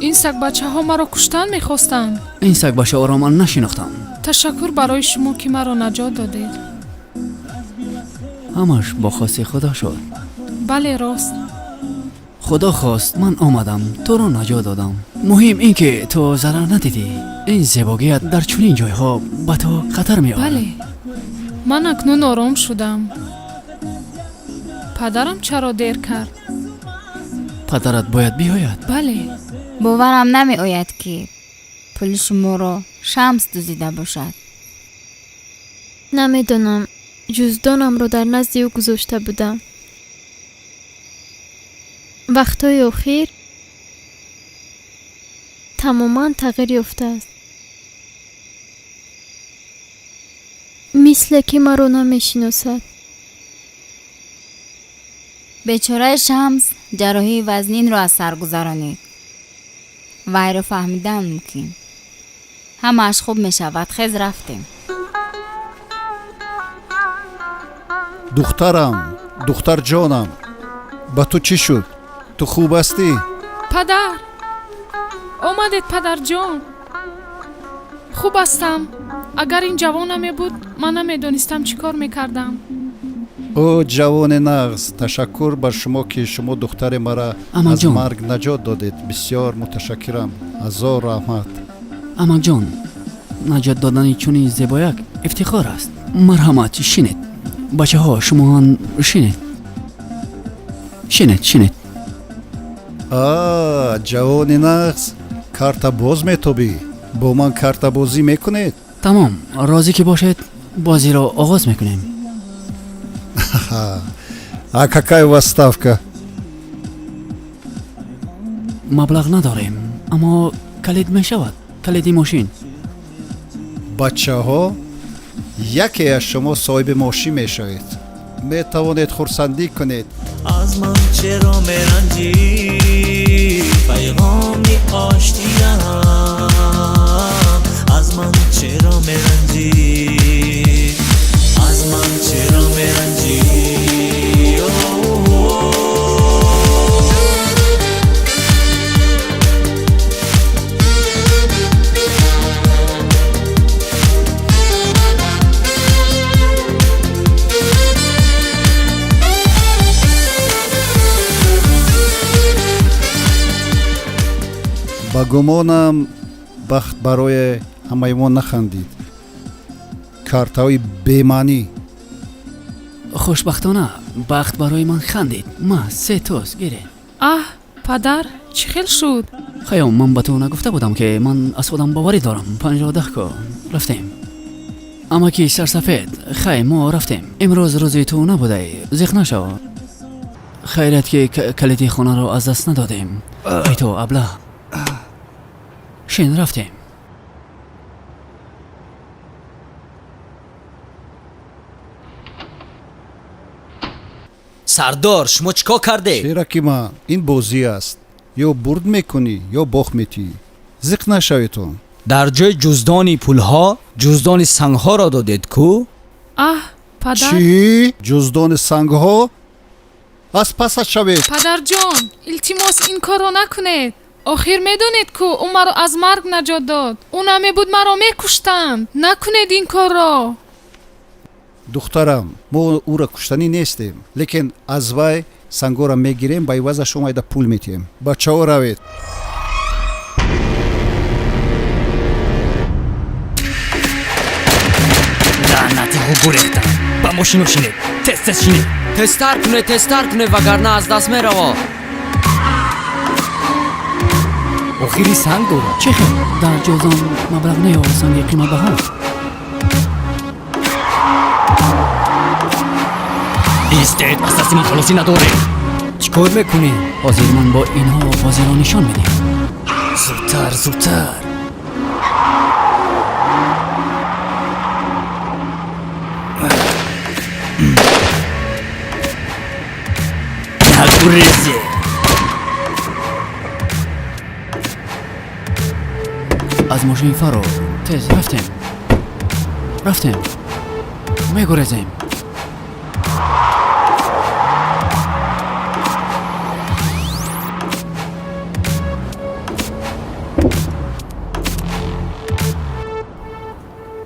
Ин сагбачаҳо маро куштан мехостанд. Ин сагбачаҳоро ман нашинохтам. Ташаккур барои шумо, ки маро наҷот додед. Ҳамаш бо хости Худо шуд. Бале, рост. Худо хост, ман омадам, туро наҷот додам. Муҳим ин ки ту зарар надидӣ. Ин зебогият дар чунин ҷойҳо ба ту хатар меорад. Бале, ман акнун ором шудам. Падарам чаро дер кард? Падарат бояд биёяд. Бале. Боварам намеояд, ки пули шуморо Шамс дуздида бошад. Намедонам, ҷуздонамро дар назди ӯ гузошта будам. Вақтҳои охир тамоман тағйир ёфтааст. Мисле ки маро намешиносад. Бечораи Шамс ҷарроҳии вазнинро аз сар гузаронид. Вайро фаҳмидан мумкин. Ҳамааш хуб мешавад. Хез, рафтем. Духтарам, духтарҷонам, ба ту чӣ шуд? Ту хуб ҳастӣ? Падар, омадед, падарҷон. Хуб ҳастам. Агар ин ҷавон намебуд, ман намедонистам чӣ кор мекардам. Ӯ ҷавони нағз. Ташаккур бар шумо, ки шумо духтари мара аз Амакҷон. марг наҷот додед. Бисёр муташаккирам, ҳазор раҳмат. Амакҷон, наҷот додани чунин зебояк ифтихор аст. Марҳамат, шинед. Бачаҳо, шумоҳам шинед, шинед, шинед. А, ҷавони нағз, карта боз метобӣ? Бо ман картабозӣ мекунед? Тамом, розӣ ки бошед, бозиро оғоз мекунем. А какая у вас ставка? Маблағ надорем, аммо калид мешавад, калиди мошин. Бачаҳо, яке аз шумо соҳиби мошин мешавед, метавонед хурсандӣ кунед. Аз ман чаро меранҷӣ? Пайғоми оштиям. Аз ман чаро меранҷӣ? Аз ман чаро меранҷӣ? Ба гумонам, бахт барои ҳамаи мо нахандид. Картаҳои бемаънӣ. Хушбахтона, бахт барои ман хандид. Ма се тоз гире. Аҳ, падар, чӣ хел шуд? Хайём, ман ба ту нагуфта будам, ки ман аз худам боварӣ дорам? Панҷро даҳ ко, рафтем. Амаки сарсафед, хай, мо рафтем. Имрӯз рӯзи ту набудай, зиқ нашав. Хайрият, ки калиди хонаро аз даст надодем. Ай ту аблаҳ, шин, рафтем. Сардор, шумо чӣ кор кардед? Шераки ман, ин бозӣ аст: ё бурд мекунӣ, ё бохт метиҳӣ. Зиқ нашаведон. Дар ҷои ҷуздони пулҳо ҷуздони сангҳоро додед ку? Аҳ, падар! Чӣ? Ҷуздони сангҳо? Аз пасат шавед! Падарҷон, илтимос, ин корро накунед. Охир медонед ку, ӯ маро аз марг наҷот дод. Ӯ намебуд, маро мекуштанд. Накунед ин корро. Духтарам, мо ӯро куштанӣ нестем, лекин аз вай сангҳоро мегирем, ба ивазаш омайда пул метиҳем. Бачаҳо, равед. Лаънатиҳо, гурехтанд! Ба мошино шинед, тез, тез шинед! Тезтар кунед, тезтар кунед, вагарна аз даст меравад. Охири санг дорад. Чӣ хел? Дар ҷуздон маблағ не ё санги қиматбаҳо? Истед, аз дасти ман халосӣ надоред. Чӣ кор мекунӣ? Ҳозир ман бо инҳо бозиро нишон медиҳам. Зудтар, зудтар! Нагурезе! Аз мошин фаро, тез, рафтем, рафтем, мегурезем.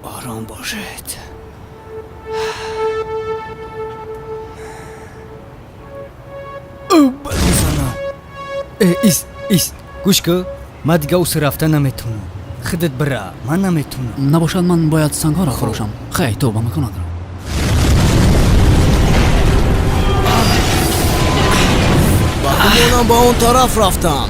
Ором бошед. Бизанам. Э, ист, ист, гӯш кӯ, ман дига усу рафта наметавонам. Худат бира, ман наметавонам. Набошад, ман бояд сангҳоро фурӯшам. Хай, ту ба маконат ро. Ба гумонам, ба он тараф рафтам.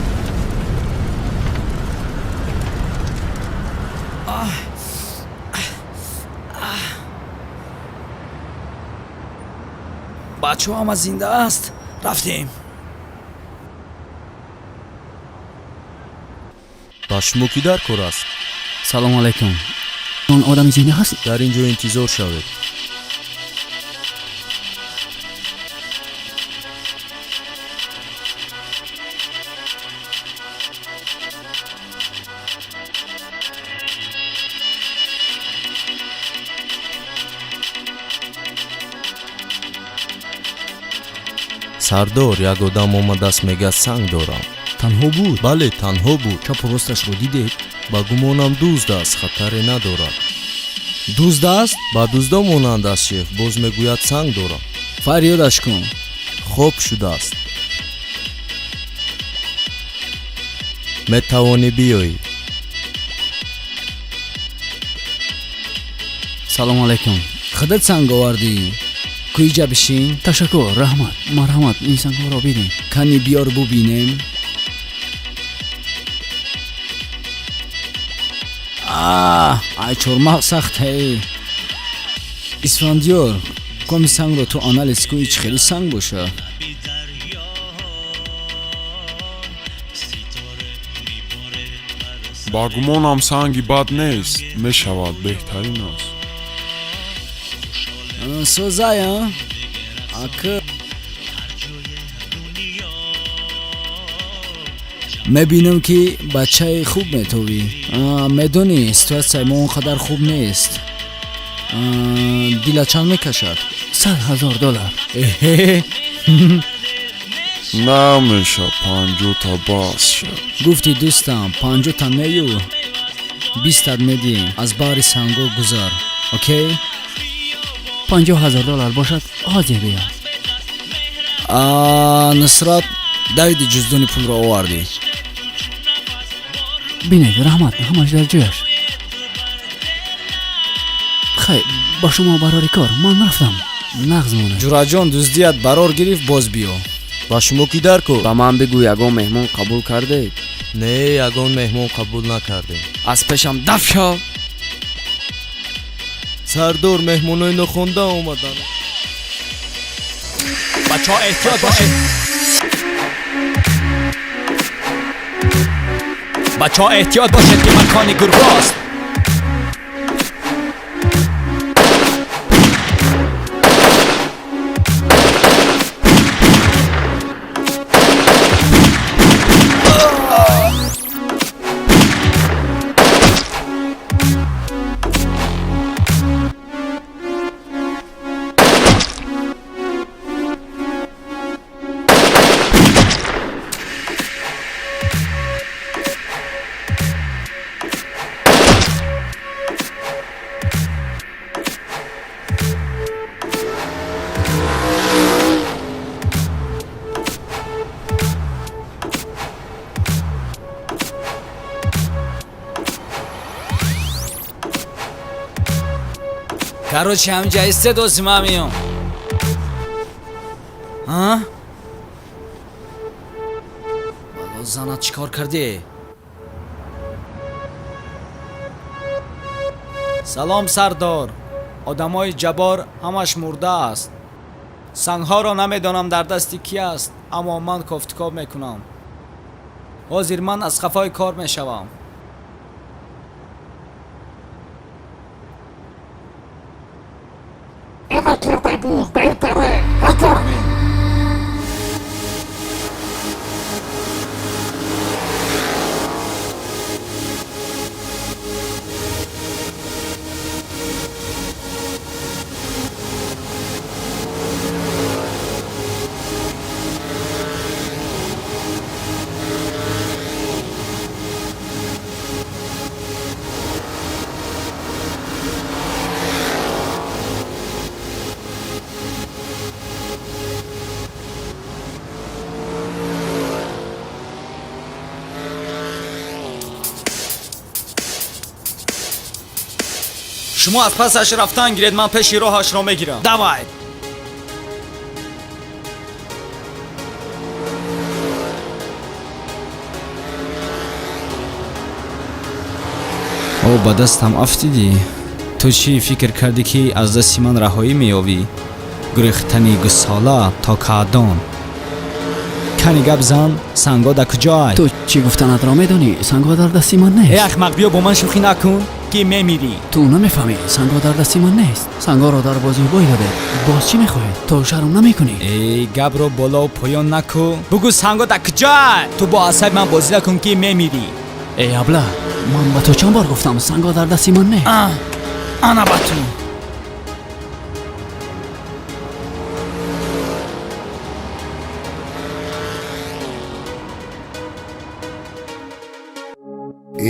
Бачаҳо, ҳама зинда аст, рафтем. Ба шумо кӣ дар кор аст? Салому алайкум. Он одами зинда ҳаст? Дар ин ҷо интизор шавед. Сардор, як одам омадааст, мегӯяд санг дорам. Танҳо буд? Бале, танҳо буд. Чапу росташро дидед? Ба гумонам дузд аст, хатаре надорад. Дузд аст? Ба дуздо монанд аст, шеф. Боз мегӯяд санг дорам. Фарёдаш кун. Хоб шудааст. Метавонӣ биёӣ. Салому алайкум. Худат санг овардӣ? Куиҷа бишин. Ташаккур, раҳмат, марҳамат, ин сангҳоро бинед. Кани биёр бубинем. Ай, чормағз сахтае. Исфандиёр, коми сангро ту анализ кун, ич хеле санг бошад. Ба гумонам санги бад нест, мешавад, беҳтарин аст. Созая ака, мебинам, ки бачаи хуб метовӣ. Медонӣ, ситуатсияи мо он қадар хуб нест. Дила чанд мекашад? 100 000 доллар. Эҳе. Намеша, 50-та бас шад. Гуфти дӯстам, 50-та нею, 20-тат медиҳем, аз баҳри санго гузар, окей? 50 000 доллар бошад, ҳозир биё. Нусрат, давиди ҷуздони пулро овардӣ? Бинед, раҳмат, ҳамаш дар ҷояш. Хайр ба шумо, барори кор, ман рафтам, нағз монед. Ҷураҷон, дуздият барор гирифт, боз биё. Ба шумо кӣ дар кор? Ба ман бигӯ, ягон меҳмон қабул кардед? Не, ягон меҳмон қабул накардем. Аз пешам даф шав. Сардор, меҳмонои нохонда омаданд. Бачаҳо, эҳтиёт бошед. Бачаҳо, эҳтиёт бошед, ки макони гурбост. Короче, ҳамҷа истедози ман меём. А? Бало занат, чӣ кор кардӣ? Салом, сардор. Одамои Ҷаббор ҳамаш мурда аст. Сангҳоро намедонам дар дасти кӣ аст, аммо ман кофтукоб мекунам. Ҳозир ман аз қафои кор мешавам. Шумо аз пасаш рафтан гиред, ман пеши роҳашро мегирам. Давай. О, ба дастам афтидӣ. Ту чӣ фикр кардӣ, ки аз дасти ман раҳоӣ меёбӣ? Гурехтани гусола то каъдон. Кани гап зан, санго да куҷоай? Ту чӣ гуфтанатро медонӣ? Сангҳо дар дасти ман Э, нест. ахмақ, биё, бо ман шӯхӣ накун, ки мемирӣ. Ту намефаҳмӣ, сангҳо дар дасти ман нест. Сангҳоро дар бозӣ бой додед, боз чӣ мехоҳед? Ту шарм намекунӣ? Эй, гапро болову поён наку, бугӯ, санго да куҷоай? Ту бо асаби ман бозӣ накун, ки мемирӣ. Эй абла, ман ба ту чанд бор гуфтам, сангҳо дар дасти ман нест. Ана ба ту.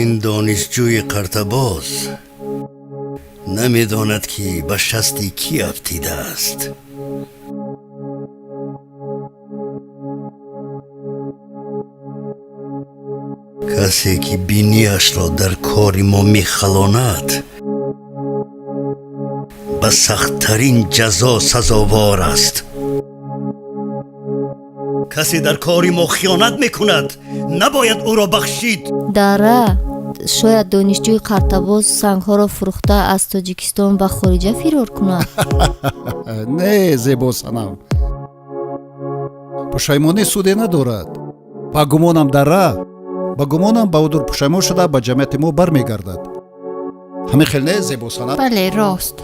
Ин донишҷӯи қартабоз намедонад, ки ба шасти кӣ афтидааст. Касе ки бинияшро дар кори мо мехалонад, ба сахттарин ҷазо сазовор аст. Касе дар кори мо хиёнат мекунад, набояд ӯро бахшид. Дара, шояд донишҷӯи қартабоз сангҳоро фурӯхта аз Тоҷикистон ба хориҷа фирор кунад. Не, зебосанам, пушаймонӣ суде надорад. Ба гумонам, дара, ба гумонам, Баҳодур пушаймон шуда ба ҷамъияти мо бармегардад. Ҳамин хел не, зебосанам? Бале, рост.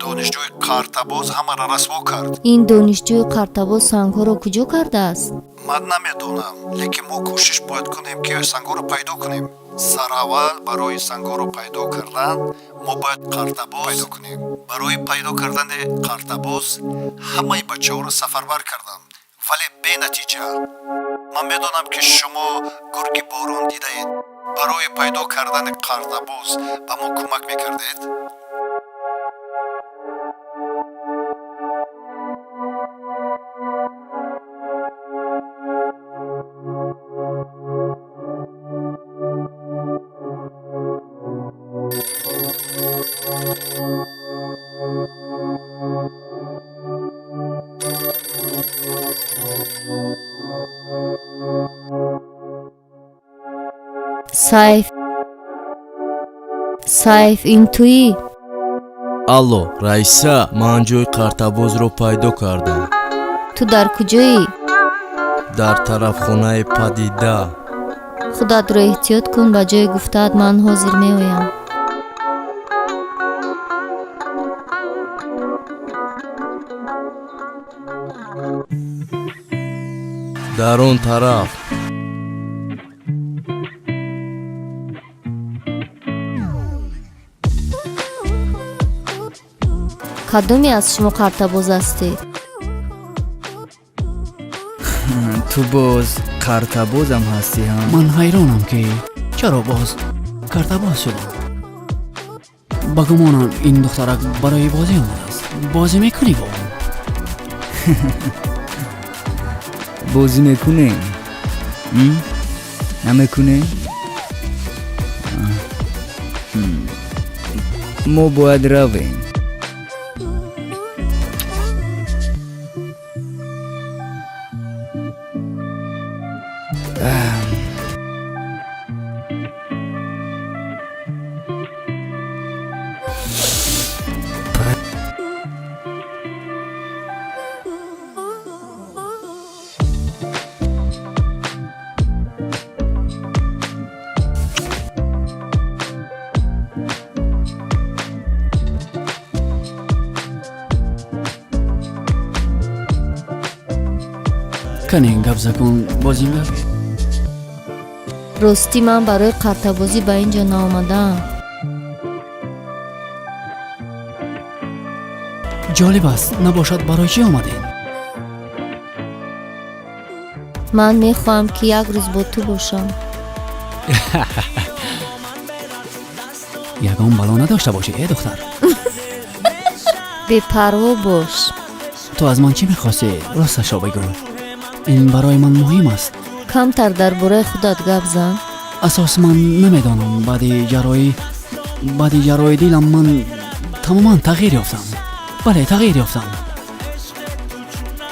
Донишҷӯи қартабоз ҳамаро расво кард. Ин донишҷӯи қартабоз сангҳоро куҷо кардааст? Ман намедонам, лекин мо кӯшиш бояд кунем, ки сангҳоро пайдо кунем. Сараввал барои сангҳоро пайдо кардан мо бояд қартабоз пайдо кунем. Барои пайдо кардани қартабоз ҳамаи бачаҳоро сафарбар кардам, вале бенатиҷа. Ман медонам, ки шумо гурги борон дидаед. Барои пайдо кардани қартабоз ба мо кӯмак мекардед? Сайф, Сайф, ин туӣ? Алло, Раиса, ман ҷои қартабозро пайдо кардам. Ту дар куҷоӣ? Дар тарафхонаи Падида. Худатро эҳтиёт кун, ба ҷои гуфтаат ман ҳозир меоям. Дар он тараф. Кадоме аз шумо қартабоз ҳастед? Ту боз қартабозам ҳастӣ, ҳа? Ман ҳайронам, ки чаро боз картабоз шудам. Ба гумонам, ин духтарак барои бозӣ омадааст. Бозӣ мекунӣ бо ӯ? Бозӣ мекунем, намекунем? Мо бояд равем. Кане, гап закун, бозингар. Ростӣ, ман барои қартабозӣ ба ин ҷо наомадаам. Ҷолиб аст, набошад, барои чӣ омадед? Ман мехоҳам, ки як рӯз бо ту бошам. Ягон бало надошта бошӣ, э духтар. Бепарво бош. Ту аз ман чӣ мехостӣ? Росташро бигӯ, ин барои ман муҳим аст. Камтар дар бораи худат гап зан. Асос ман намедонам, баъди ҷарроҳии дилам ман тамоман тағйир ёфтам. Бале, тағйир ёфтам.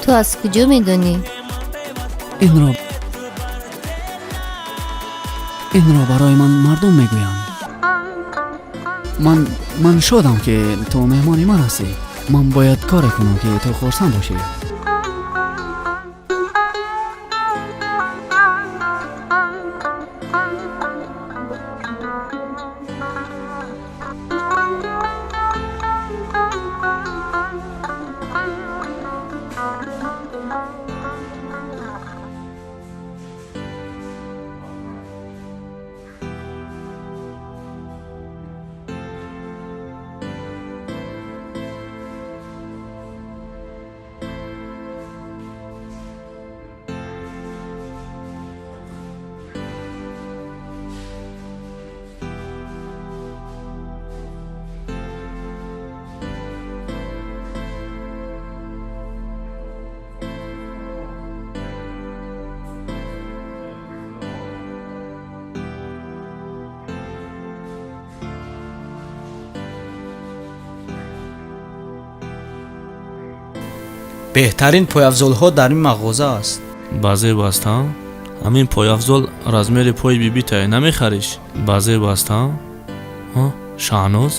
Ту аз куҷо медонӣ? Инро барои ман мардум мегӯянд. Ман шодам, ки ту меҳмони ман ҳастӣ. Ман бояд коре кунам, ки ту хурсанд бошӣ. Беҳтарин пойафзолҳо дар ин мағоза аст. Ба зеб аст, ҳа? Ҳамин пойафзол размери пои бибитае, намехариш? Ба зеб аст, ҳа? Ҳа, Шаҳноз?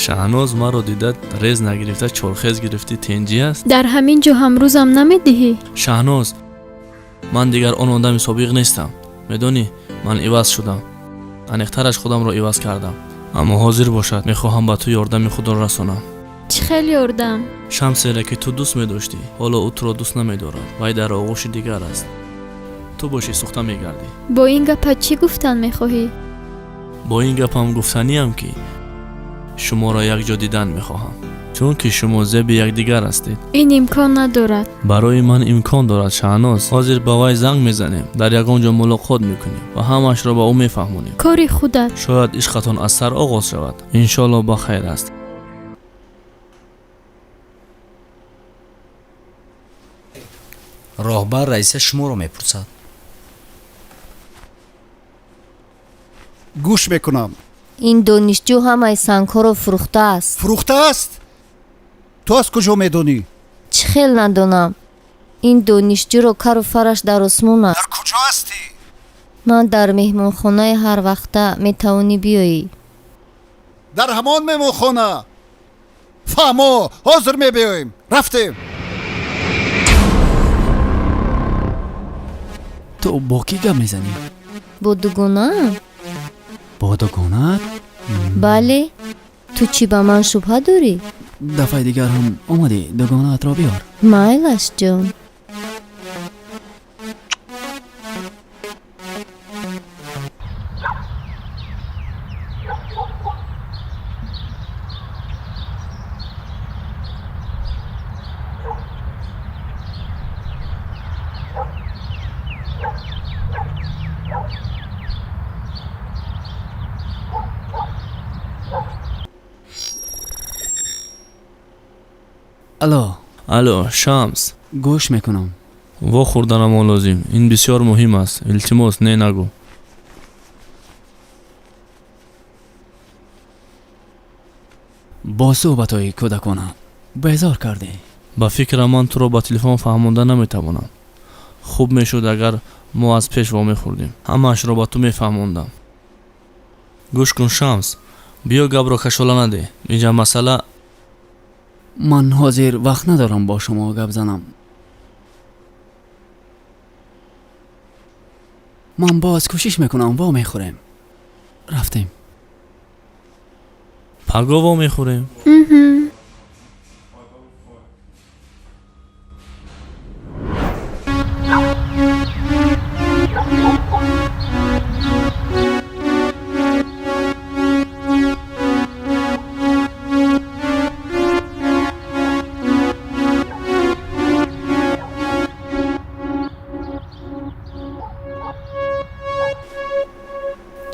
Шаҳноз маро дида, рез нагирифта, чорхез гирифтӣ, тенҷӣ аст? Дар ҳамин ҷо ҳамрӯзам намедиҳӣ? Шаҳноз, ман дигар он одами собиқ нестам, медонӣ, ман иваз шудам, аниқтараш худамро иваз кардам. Аммо ҳозир бошад, мехоҳам ба ту ёрдами худро расонам. Чӣ хел ёрдам? Шамсере, ки ту дӯст медоштӣ, ҳоло ӯ туро дӯст намедорад. Вай дар оғӯши дигар аст, ту бошӣ сӯхта мегардӣ. Бо ин гапат чӣ гуфтан мехоҳӣ? Бо ин гапам гуфтаниам, ки шуморо якҷо дидан мехоҳам, чунки шумо зеби якдигар ҳастед. Ин имкон надорад. Барои ман имкон дорад, Шаҳноз. Ҳозир ба вай занг мезанем, дар ягон ҷо мулоқот мекунем ва ҳамаашро ба ӯ мефаҳмонем. Кори худат. Шояд ишқатон аз сар оғоз шавад. Иншоалло, ба хайр аст. Роҳбар Раиса шуморо мепурсад. Гӯш мекунам. Ин донишҷӯ ҳамаи сангҳоро фурӯхтааст. Фурӯхтааст? Ту аз куҷо медонӣ? Чӣ хел надонам? Ин донишҷӯро кару фараш дар осмон аст. Дар куҷо ҳастӣ? Ман дар меҳмонхонаи ҳарвақта, метавонӣ биёӣ. Дар ҳамон меҳмонхона? Фаҳмо, ҳозир мебиёем. Рафтем. Ту бо кӣ гап мезанӣ? Бо дугонаам. Бо дугонаат? Бале. Ту чӣ, ба ман шубҳа дорӣ? Дафъаи дигар ҳам омадӣ, дугонаатро биёр. Майлаш, ҷон. Алло. Алло, Шамс. Гӯш мекунам. Вохӯрданамон лозим, ин бисёр муҳим аст. Илтимос, не нагӯ. Бо суҳбатҳои кӯдакона безор кардӣ. Ба фикрам, ман туро ба телефон фаҳмонда наметавонам. Хуб мешуд, агар мо аз пеш вомехӯрдем, ҳамаашро ба ту мефаҳмондам. Гӯш кун, Шамс, биё, гапро кашола надеҳ. Инҷа масъала Ман ҳозир вақт надорам бо шумо гап занам. Ман боз кӯшиш мекунам, вомехӯрем. Рафтем. Паго вомехӯрем. Мгм.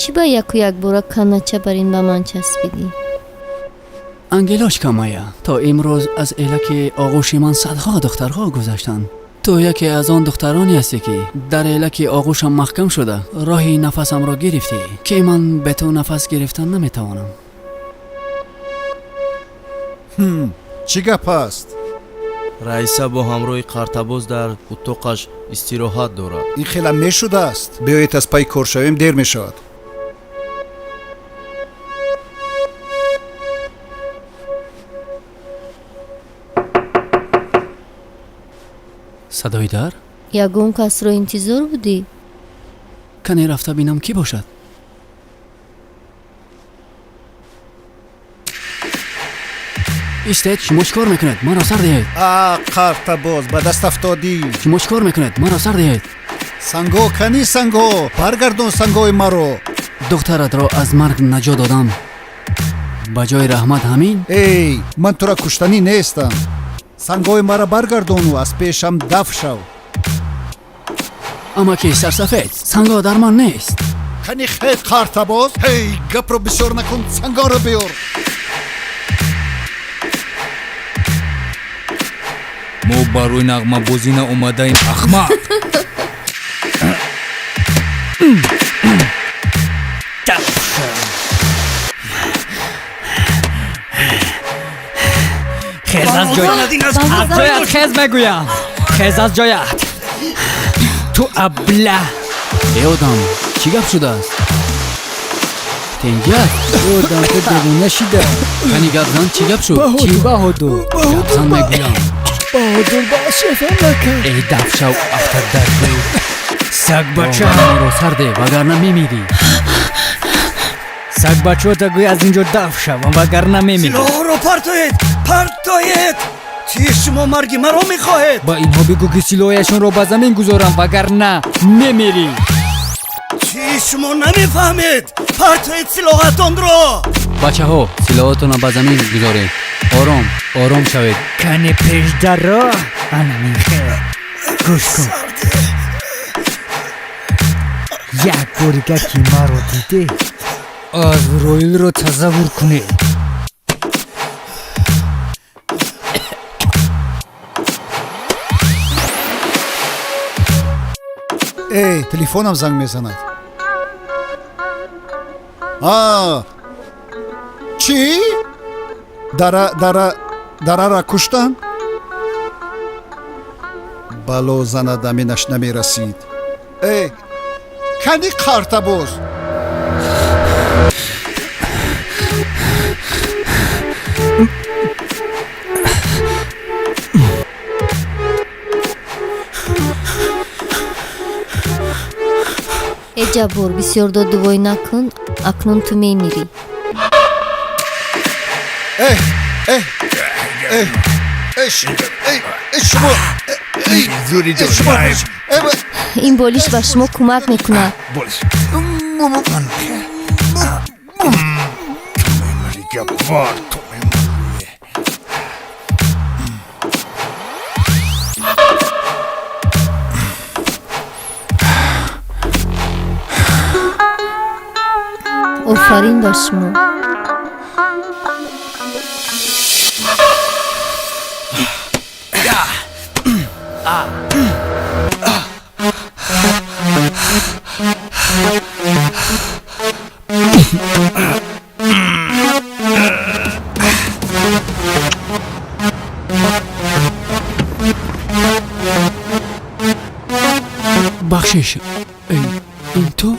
Чӣ ба яку якбора канача бар ин ба ман часпидӣ? Ангелочка моя, то имрӯз аз элаки оғӯши ман садҳо духтарҳо гузаштанд. Ту яке аз он духтароне ҳастӣ, ки дар элаки оғӯшам маҳкам шуда, роҳи нафасамро гирифтӣ, ки ман бе ту нафас гирифтан наметавонам. Чӣ гап аст? Раиса бо ҳамроҳи Қартабоз дар утоқаш истироҳат дорад. Ин хелам мешудааст? Биёед, аз пайи кор шавем, дер мешавад. Садои дар? Ягон касро интизор будӣ? Кане рафта бинам, кӣ бошад. Истед, шумо чӣ кор мекунед? Маро сар диҳед. А, Қартабоз, ба даст афтодӣ. Шумо чӣ кор мекунед? Маро сар диҳед. Санго, кани санго, баргардон сангои маро. Духтаратро аз марг наҷот додам, ба ҷои раҳмат ҳамин? Эй, ман тура куштанӣ нестам. Сангои маро баргардону аз пешам даф шав. Амаки сарсафед, санго дар ман нест. Кани хел қартабоз. Ҳей, гапро бисёр накун, сангоро биёр. Мо барои нағмабозӣ наомадаем, ахмақ. Хез аз ҷоят, аз ҷоят хез мегӯям, хез аз ҷоят, ту абла. Э одам, чӣ гап шудааст? Тенҷа аст? Э одам, ту девона шида. Кани гап зан, чӣ гап шуд? Чӣ? Баҳодур. Гап зан мегӯям. Баҳодур ба шефам накард. Э дафшав, афтад дар гӯр. Сагбача. Роҳро сар де, вагарна мемирӣ. Сагбачаота гӯй аз ин ҷо даф шавам, вагарна мемирам. Силоҳро партоед, партоед! Чӣ, шумо марги маро мехоҳед? Ба инҳо бигӯ, ки силоҳояшонро ба замин гузорам, вагарна мемирӣ. Чӣ, шумо намефаҳмед? Партоед силоҳатонро! Бачаҳо, силоҳотонро ба замин гузоред. Ором, ором шавед. Кани пешдаро анамин хел. Гӯш кун, як борига ки маро дидӣ, Азроилро тасаввур кунед. Эй, телефонам занг мезанад. А, чӣ? Дара, дара, дарара куштанд? Бало занад, аминаш намерасид. Эй, кани қартабоз? Э Ҷаббор, бисёр додувой накун, акнун ту мемирӣ. Э, э, э, э, э, э, шумо, э, э, шумо, э, Ин болиш ба шумо кӯмак мекунад. Ҷаббор, ту мемирӣ. Офарин ба шумо. Бахшиш, ин ту?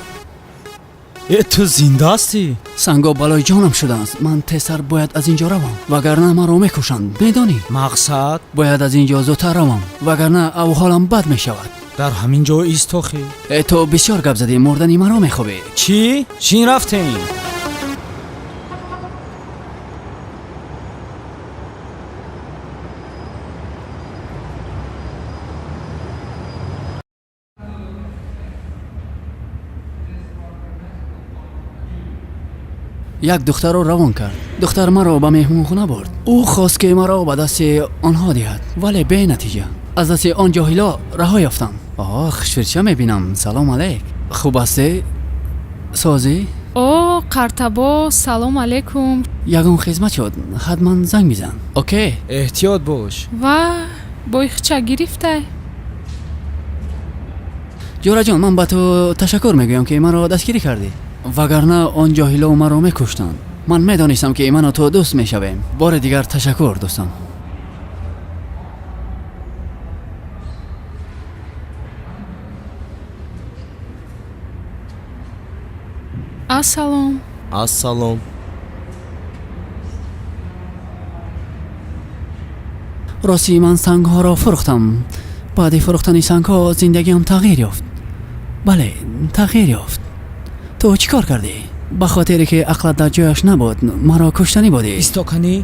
Э, ту зинда ҳастӣ? Санго балои ҷонам шудааст. Ман тезтар бояд аз ин ҷо равам, вагарна маро мекушанд, медонӣ? Мақсад? Бояд аз ин ҷо зудтар равам, вагарна авҳолам бад мешавад. Дар ҳамин ҷо истохӣ. Э, ту бисёр гап задӣ, мурдани маро мехобӣ. Чӣ? Чин рафтем? Як духтарро равон кард. Духтар маро ба меҳмонхона бурд. Ӯ хост, ки маро ба дасти онҳо диҳад, вале бенатиҷа. Аз дасти он ҷоҳило раҳо ёфтам. О, хушфирча мебинам. Салом алейк. Хуб ҳастӣ? Созӣ? О, қартабоз, салом алейкум. Ягон хизмат шуд, ҳатман занг мизан. Окей? Эҳтиёт бош. Ва бойхча гирифтай. Ҷӯраҷон, ман ба ту ташаккур мегӯям, ки маро дастгирӣ кардӣ, вагарна он ҷоҳило маро мекуштанд. Ман медонистам, ки ману ту дӯст мешавем. Бори дигар ташаккур, дӯстам. Ассалом. Ассалом. Рости, ман сангҳоро фурӯхтам. Баъди фурӯхтани сангҳо зиндагиам тағйир ёфт. Бале, тағйир ёфт. Ту чӣ кор кардӣ? Ба хотире ки ақлат дар ҷояш набуд, маро куштанӣ будӣ. Истоканӣ.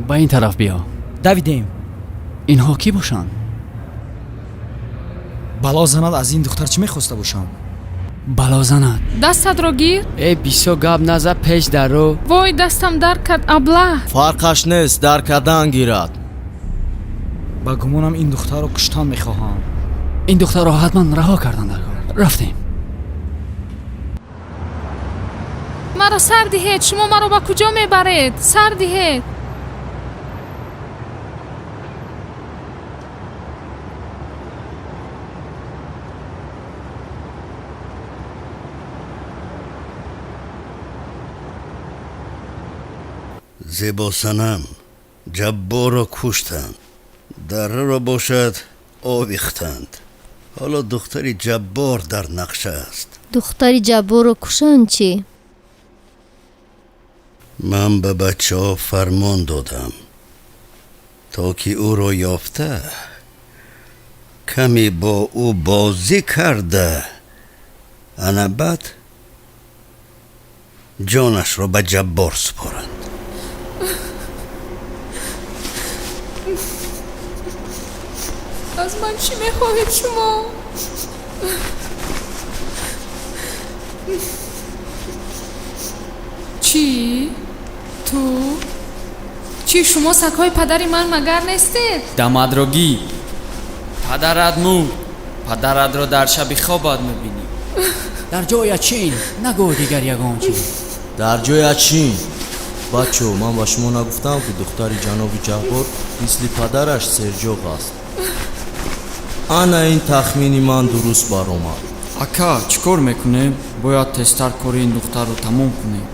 Ба ин тараф биё. Давидем. Инҳо кӣ бошанд? Бало занад, аз ин духтар чӣ мехоста бошам? Бало занад. Дастатро гир. Э, бисёр гап наза, пеш даро. Вой, дастам дар кард, абла. Фарқаш нест, дар кардан гирад. Ба гумонам ин духтарро куштан мехоҳам. Ин духтарро ҳатман раҳо кардан дар кор. Рафтем. Маро сар диҳед, шумо маро ба куҷо мебаред? Сар диҳед. Зебосанам, Ҷабборро куштанд, дарраро бошад овехтанд. Ҳоло духтари Ҷаббор дар нақша аст. Духтари Ҷабборро кушанд чӣ? Ман ба бачаҳо фармон додам, то ки ӯро ёфта, каме бо ӯ бозӣ карда, ана баъд ҷонашро ба Ҷаббор супоранд. Аз ман чӣ мехоҳед шумо? Чӣ? Ту? Чӣ, шумо сагҳои падари ман магар нестед? Дамадрогӣ, падарат мурд, падаратро дар шаби хобат мебинӣ. Дар ҷоя чин, нагӯ дигар ягон чиз. Дар ҷоя чин. Бачо, ман ба шумо нагуфтам, ки духтари ҷаноби Ҷаббор мисли падараш серҷоғ аст? Ана ин тахмини ман дуруст баромад. Ака, чӣ кор мекунем? Бояд тезтар кори ин духтарро тамом кунем.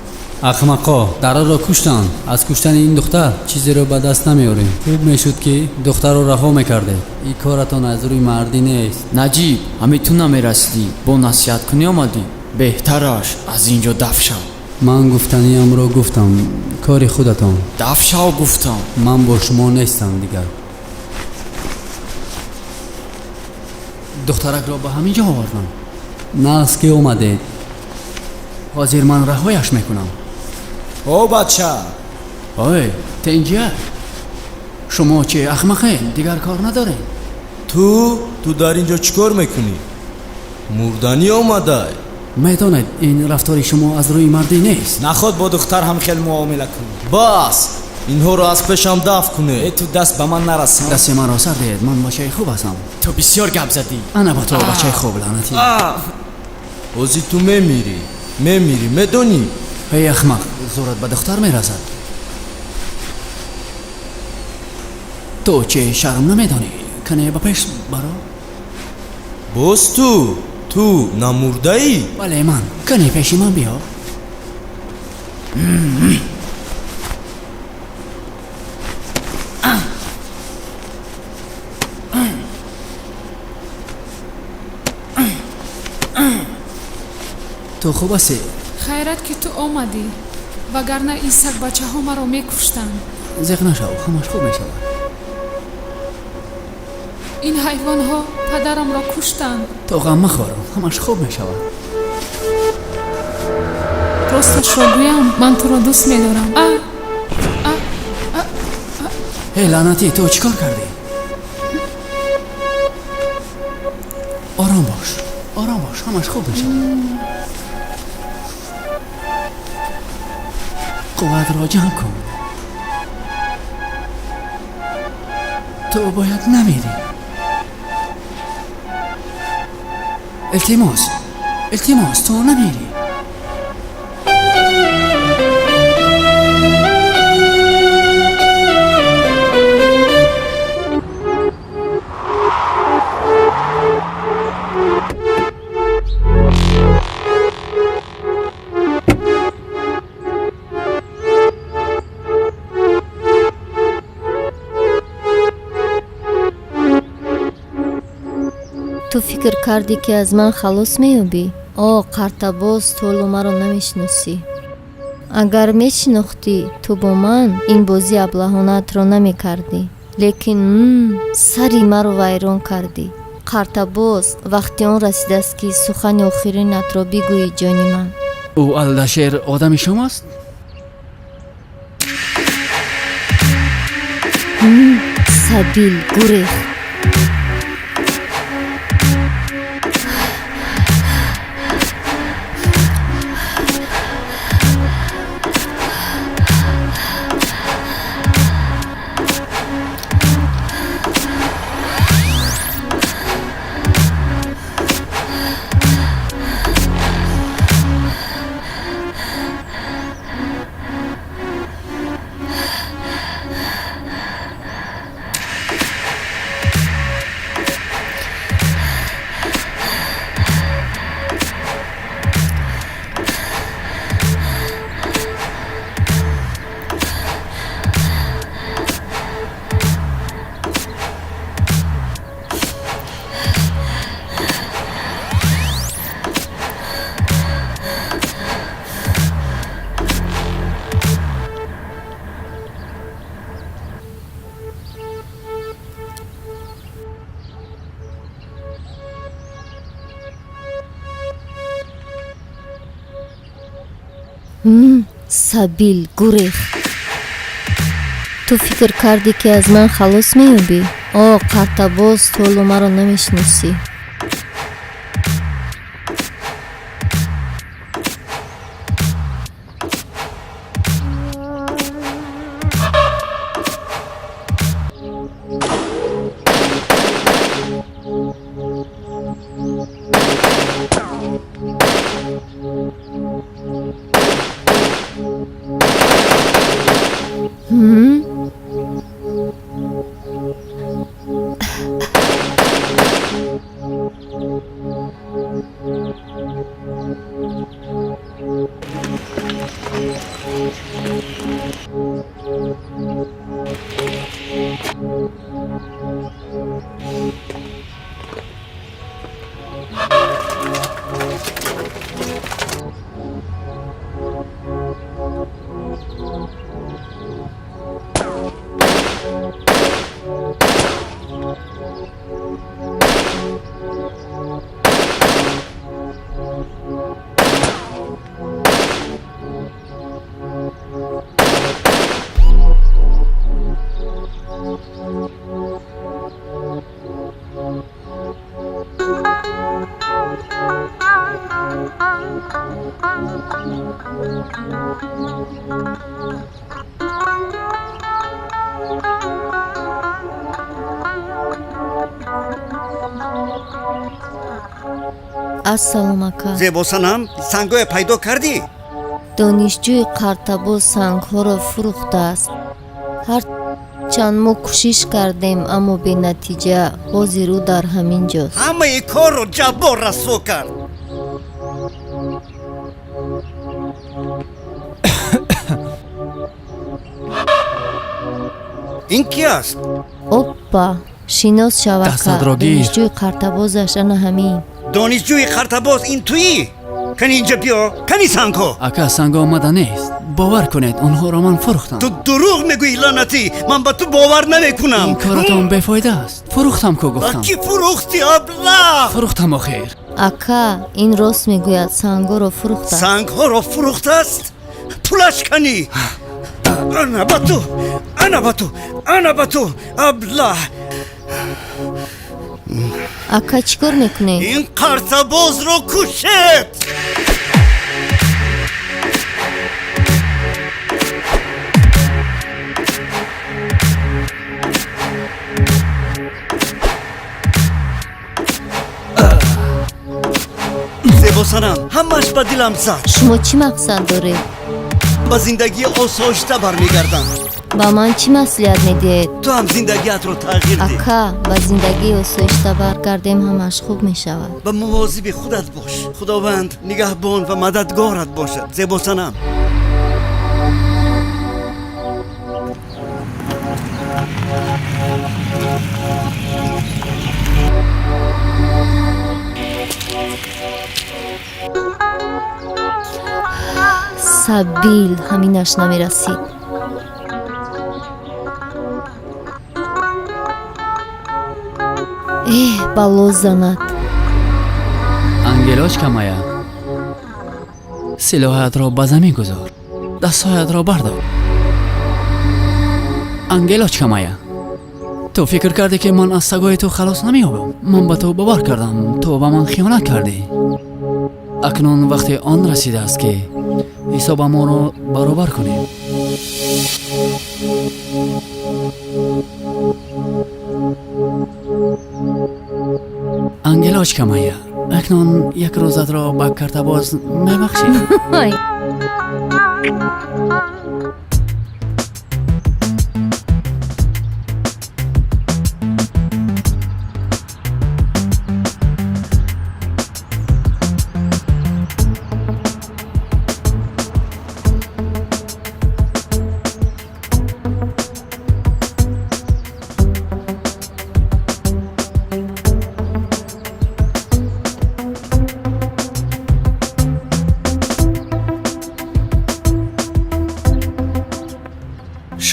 Ахмақо, дарраро куштанд. Аз куштани ин духтар чизеро ба даст намеорем. Хуб мешуд, ки духтарро раҳо мекардед. Ин коратон аз рӯи мардӣ нест. Наҷиб, ҳамин ту намерасидӣ, бо насиҳаткунӣ омадӣ. Беҳтараш аз ин ҷо даф шав. Ман гуфтаниамро гуфтам, кори худатон. Даф шав гуфтам. Ман бо шумо нестам дигар. Духтаракро ба ҳамин ҷо овардам. Нағз ки омадед. Ҳозир ман раҳояш мекунам. О, бача! Ой, тинҷия. Шумо чӣ ахмақед, дигар кор надоред? Ту дар ин ҷо чӣ кор мекунӣ? Мурданӣ омадай? Медонед, ин рафтори шумо аз рӯи мардӣ нест. Наход бо духтар ҳам хел муомила кунӣ. Бас! Инҳоро аз пешам дафт кунед. Э, ту даст ба ман нарасон. Дасти маро сар диҳед, ман бачаи хуб ҳастам. Ту бисёр гап задӣ. Ана ба ту бачаи хуб, лаънатӣ. Ҳозир ту мемирӣ, мемирӣ, медонӣ? Эй ахмақ, зӯрат ба духтар мерасад. Ту чӣ шарм намедонӣ? Кане ба пеш баро. Боз ту, ту намурдаӣ? Бале, ман. Кане пеши ман биё. Ту хуб ҳастӣ? Хайрат, ки ту омадӣ, вагарна ин сагбачаҳо маро мекуштанд. Зиқ нашав, ҳамаш хуб мешавад. Ин ҳайвонҳо падарамро куштанд. Ту ғам махӯр, ҳамаш хуб мешавад. Росташро гӯям, ман туро дӯст медорам. А а а а. Эй лаънатӣ, ту чӣ кор кардӣ? Ором бош, ором бош, ҳамаш хуб мешавад. Қувватро ҷамъ кун. Ту бояд намирӣ. Илтимос, илтимос, ту намирӣ. Ту фикр кардӣ, ки аз ман халос меёбӣ? О, қартабоз, ту ҳоло маро намешиносӣ. Агар мешинохтӣ, ту бо ман ин бозии аблаҳонаатро намекардӣ. Лекин сари маро вайрон кардӣ. Қартабоз, вақти он расидааст, ки сухани охиринатро бигӯӣ, ҷони ман. Ӯ Алдашер одами шумост? Сабил гурехт. Сабил гурехт. Ту фикр кардӣ, ки аз ман халос меёбӣ? О, қартабоз, ту ҳоло маро намешиносӣ. Ассалом, ака. Зебосанам, сангое пайдо кардӣ? Донишҷӯи қартабоз сангҳоро фурӯхтааст. Ҳарчанд мо кӯшиш кардем, аммо бенатиҷа. Ҳозир ӯ дар ҳамин ҷост. Ҳамаи корро Ҷаббор расво кард. Ин ки аст? Оппа, шинос шав, ака. Дастатро гир. Донишҷӯи қартабозаш ана ҳамин. Донишҷӯи қартабоз ин туӣ? Кани инҷа биё, кани сангҳо. Ака, санг омада нест, бовар кунед, онҳоро ман фурӯхтам. Ту дурӯғ мегӯӣ, лаънатӣ! Ман ба ту бовар намекунам. Ин коратон бефоида аст. Фурӯхтам ку, Ба гуфтам. кӣ фурӯхтӣ, аблаҳ? Фурӯхтам охир. Ака, ин рост мегӯяд, сангҳоро фурӯхтааст. Сангҳоро фурӯхтааст? Пулаш канӣ? Ана ба ту, ана ба ту, ана ба ту, аблаҳ! Ака, чӣ кор мекунед? Ин қартабозро кушед! Зебосанам, ҳамааш ба дилам зад. Шумо чӣ мақсад доред? Ба зиндагии осоишта бармегардам. Ба ман чӣ маслиҳат медиҳед? Ту ҳам зиндагиатро тағйир деҳ. Ака, ба зиндагии осоишта баргардем, ҳамааш хуб мешавад. Ба мувозиби худат бош. Худованд нигаҳбон ва мададгорат бошад, зебосанам. Сабил, ҳаминаш намерасид. Эҳ, бало занад. Ангелочка моя, силоҳаятро ба замин гузор, дастҳоятро бардор. Ангелочка моя, ту фикр кардӣ, ки ман аз сагои ту халос намеёбам. Ман ба ту бовар кардам, ту ба ман хиёнат кардӣ. Акнун вақти он расидааст, ки ҳисобамонро баробар кунем. Ангелочка моя, акнун як рӯзатро ба картабоз мебахшӣ.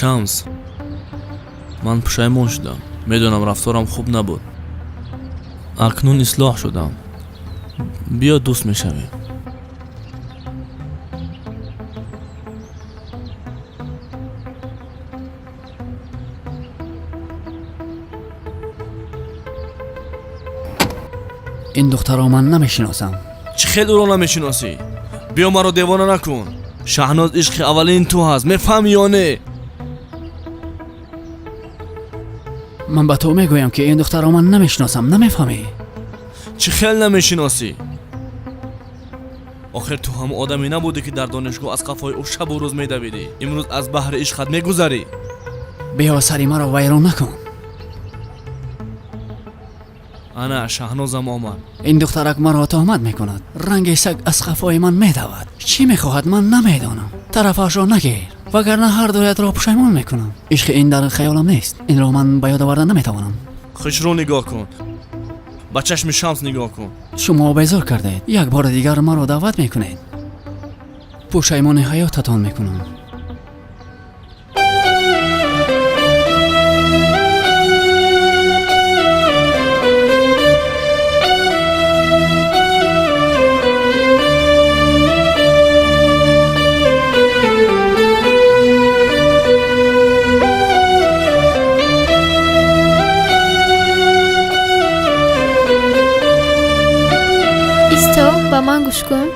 Шамс, ман пушаймон шудам. Медонам, рафторам хуб набуд. Акнун ислоҳ шудам. Биё, дӯст мешавем. Ин духтарро ман намешиносам. Чӣ хел ӯро намешиносӣ? Биё, маро девона накун. Шаҳноз ишқи аввалини ту ҳаст, мефаҳмӣ ё не? Ман ба ту мегӯям, ки ин духтарро ман намешиносам, намефаҳмӣ? Чӣ хел намешиносӣ? Охир ту ҳамон одаме набудӣ, ки дар донишгоҳ аз қафои ӯ шабу рӯз медавидӣ. Имрӯз аз баҳри ишқат мегузарӣ. Биё, сари маро вайрон накун. Ана Шаҳнозам омад. Ин духтарак маро туҳмат мекунад. Ранги саг аз қафои ман медавад. Чӣ мехоҳад, ман намедонам. Тарафашро нагир, вагарна ҳар дуятро пушаймон мекунам. Ишқи ин дар хаёлам нест. Инро ман ба ёд оварда наметавонам. Хушрӯ нигоҳ кун, ба чашми Шамс нигоҳ кун. Шумо безор кардаед. Як бори дигар маро даъват мекунед, пушаймони ҳаётатон мекунам. Исто, ба ман гӯш кун.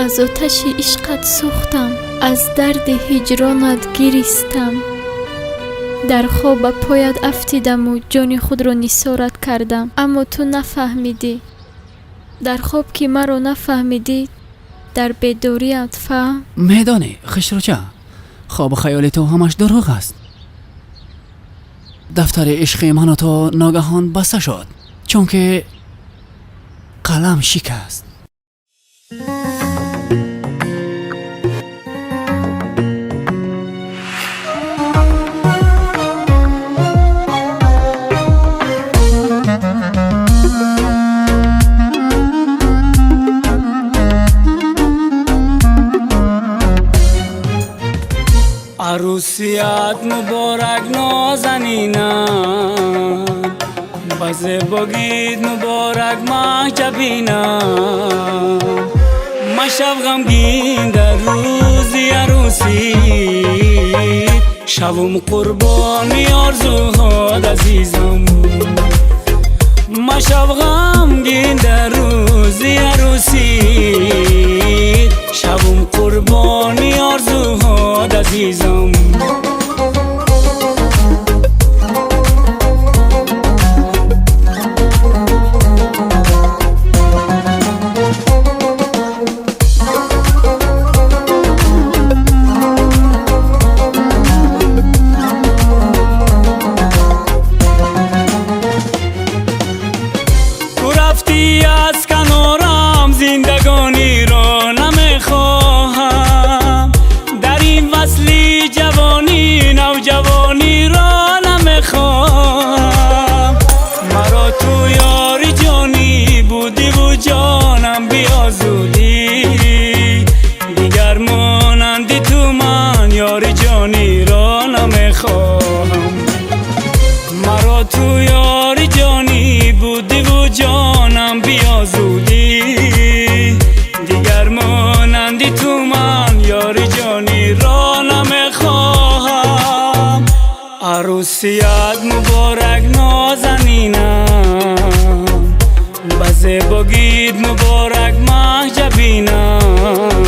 Аз оташи ишқат сӯхтам, аз дарди ҳиҷронат гиристам. Дар хоб ба поят афтидаму ҷони худро нисорат кардам, аммо ту нафаҳмидӣ. Дар хоб ки маро нафаҳмидӣ, дар бедорият фаҳм. Медонӣ, хушрӯча, хобу хаёли ту ҳамаш дурӯғ аст. Дафтари ишқи ману ту ногаҳон баста шуд, чунки қалам шикаст. Арӯсият муборак, нозанинам, ба зебогит муборак, маҳҷабинам. Машав ғамгин дар рӯзи арӯсӣ, шавум қурбони орзуҳот, азизам. Машав ғамгин дар рӯзи арӯсӣ, шавум қурбони орзуҳот, азизам. Ту рафтӣ аз канорам, зиндагониро намехоҳам. Дар ин васли ҷавонӣ навҷавониро намехоҳам. Маро ту ёри ҷонӣ будиву ҷонам биозудӣ. Дигар монанди ту ман ёри ҷониро намехоҳам. Маро ту ёри ҷонӣ будиву ҷонам биозудӣ. Дигар монанди ту ман ёри ҷониро намехоҳам. Арӯсият муборак, нозанинам, ба зебогит муборак, маҳҷабинам.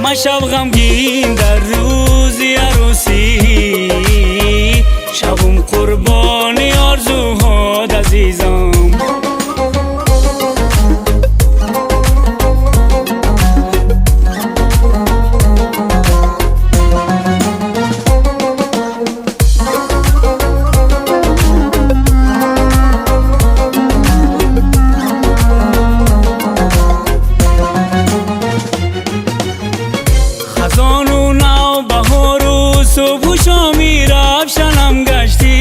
Машав ғамгин дар рӯзи арӯсӣ, шавум қурбони орзуҳот, азизам. Хазону навбаҳору субҳу шоми равшанам гаштӣ.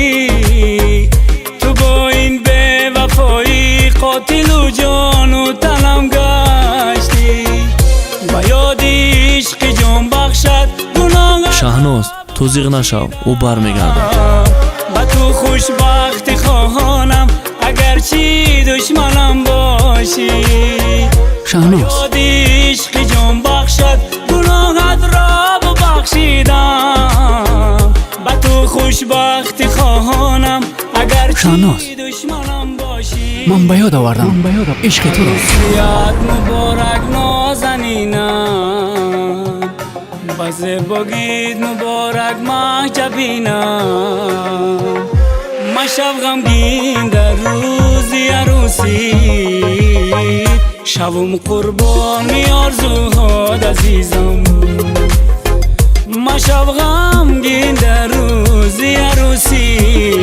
Ту бо ин бевафоӣ қотилу ҷону танам гаштӣ. Ба ёди ишқи ҷонбахшат гуноҳ. Шаҳноз, ту зиғ нашав, ӯ бармегардад. Ба ту хушбахтӣ хоҳонам, агарчи душманам бошӣ. Шаҳноз, ёди ишқи ҷонбахшат гуноҳатро бубахшидам. Ба ту хушбахтӣ хоҳонам, агарчи Шаҳноз, душманам бошӣ. Ман ба ёд овардам ишқи туро. Арӯсият муборак, нозанинам, ба зебогит муборак, маҳҷабинам. Машав ғамгин дар рӯзи арӯсит, шавум қурбони орзуҳот, азизам. Машав ғамгин дар рӯзи арӯсит.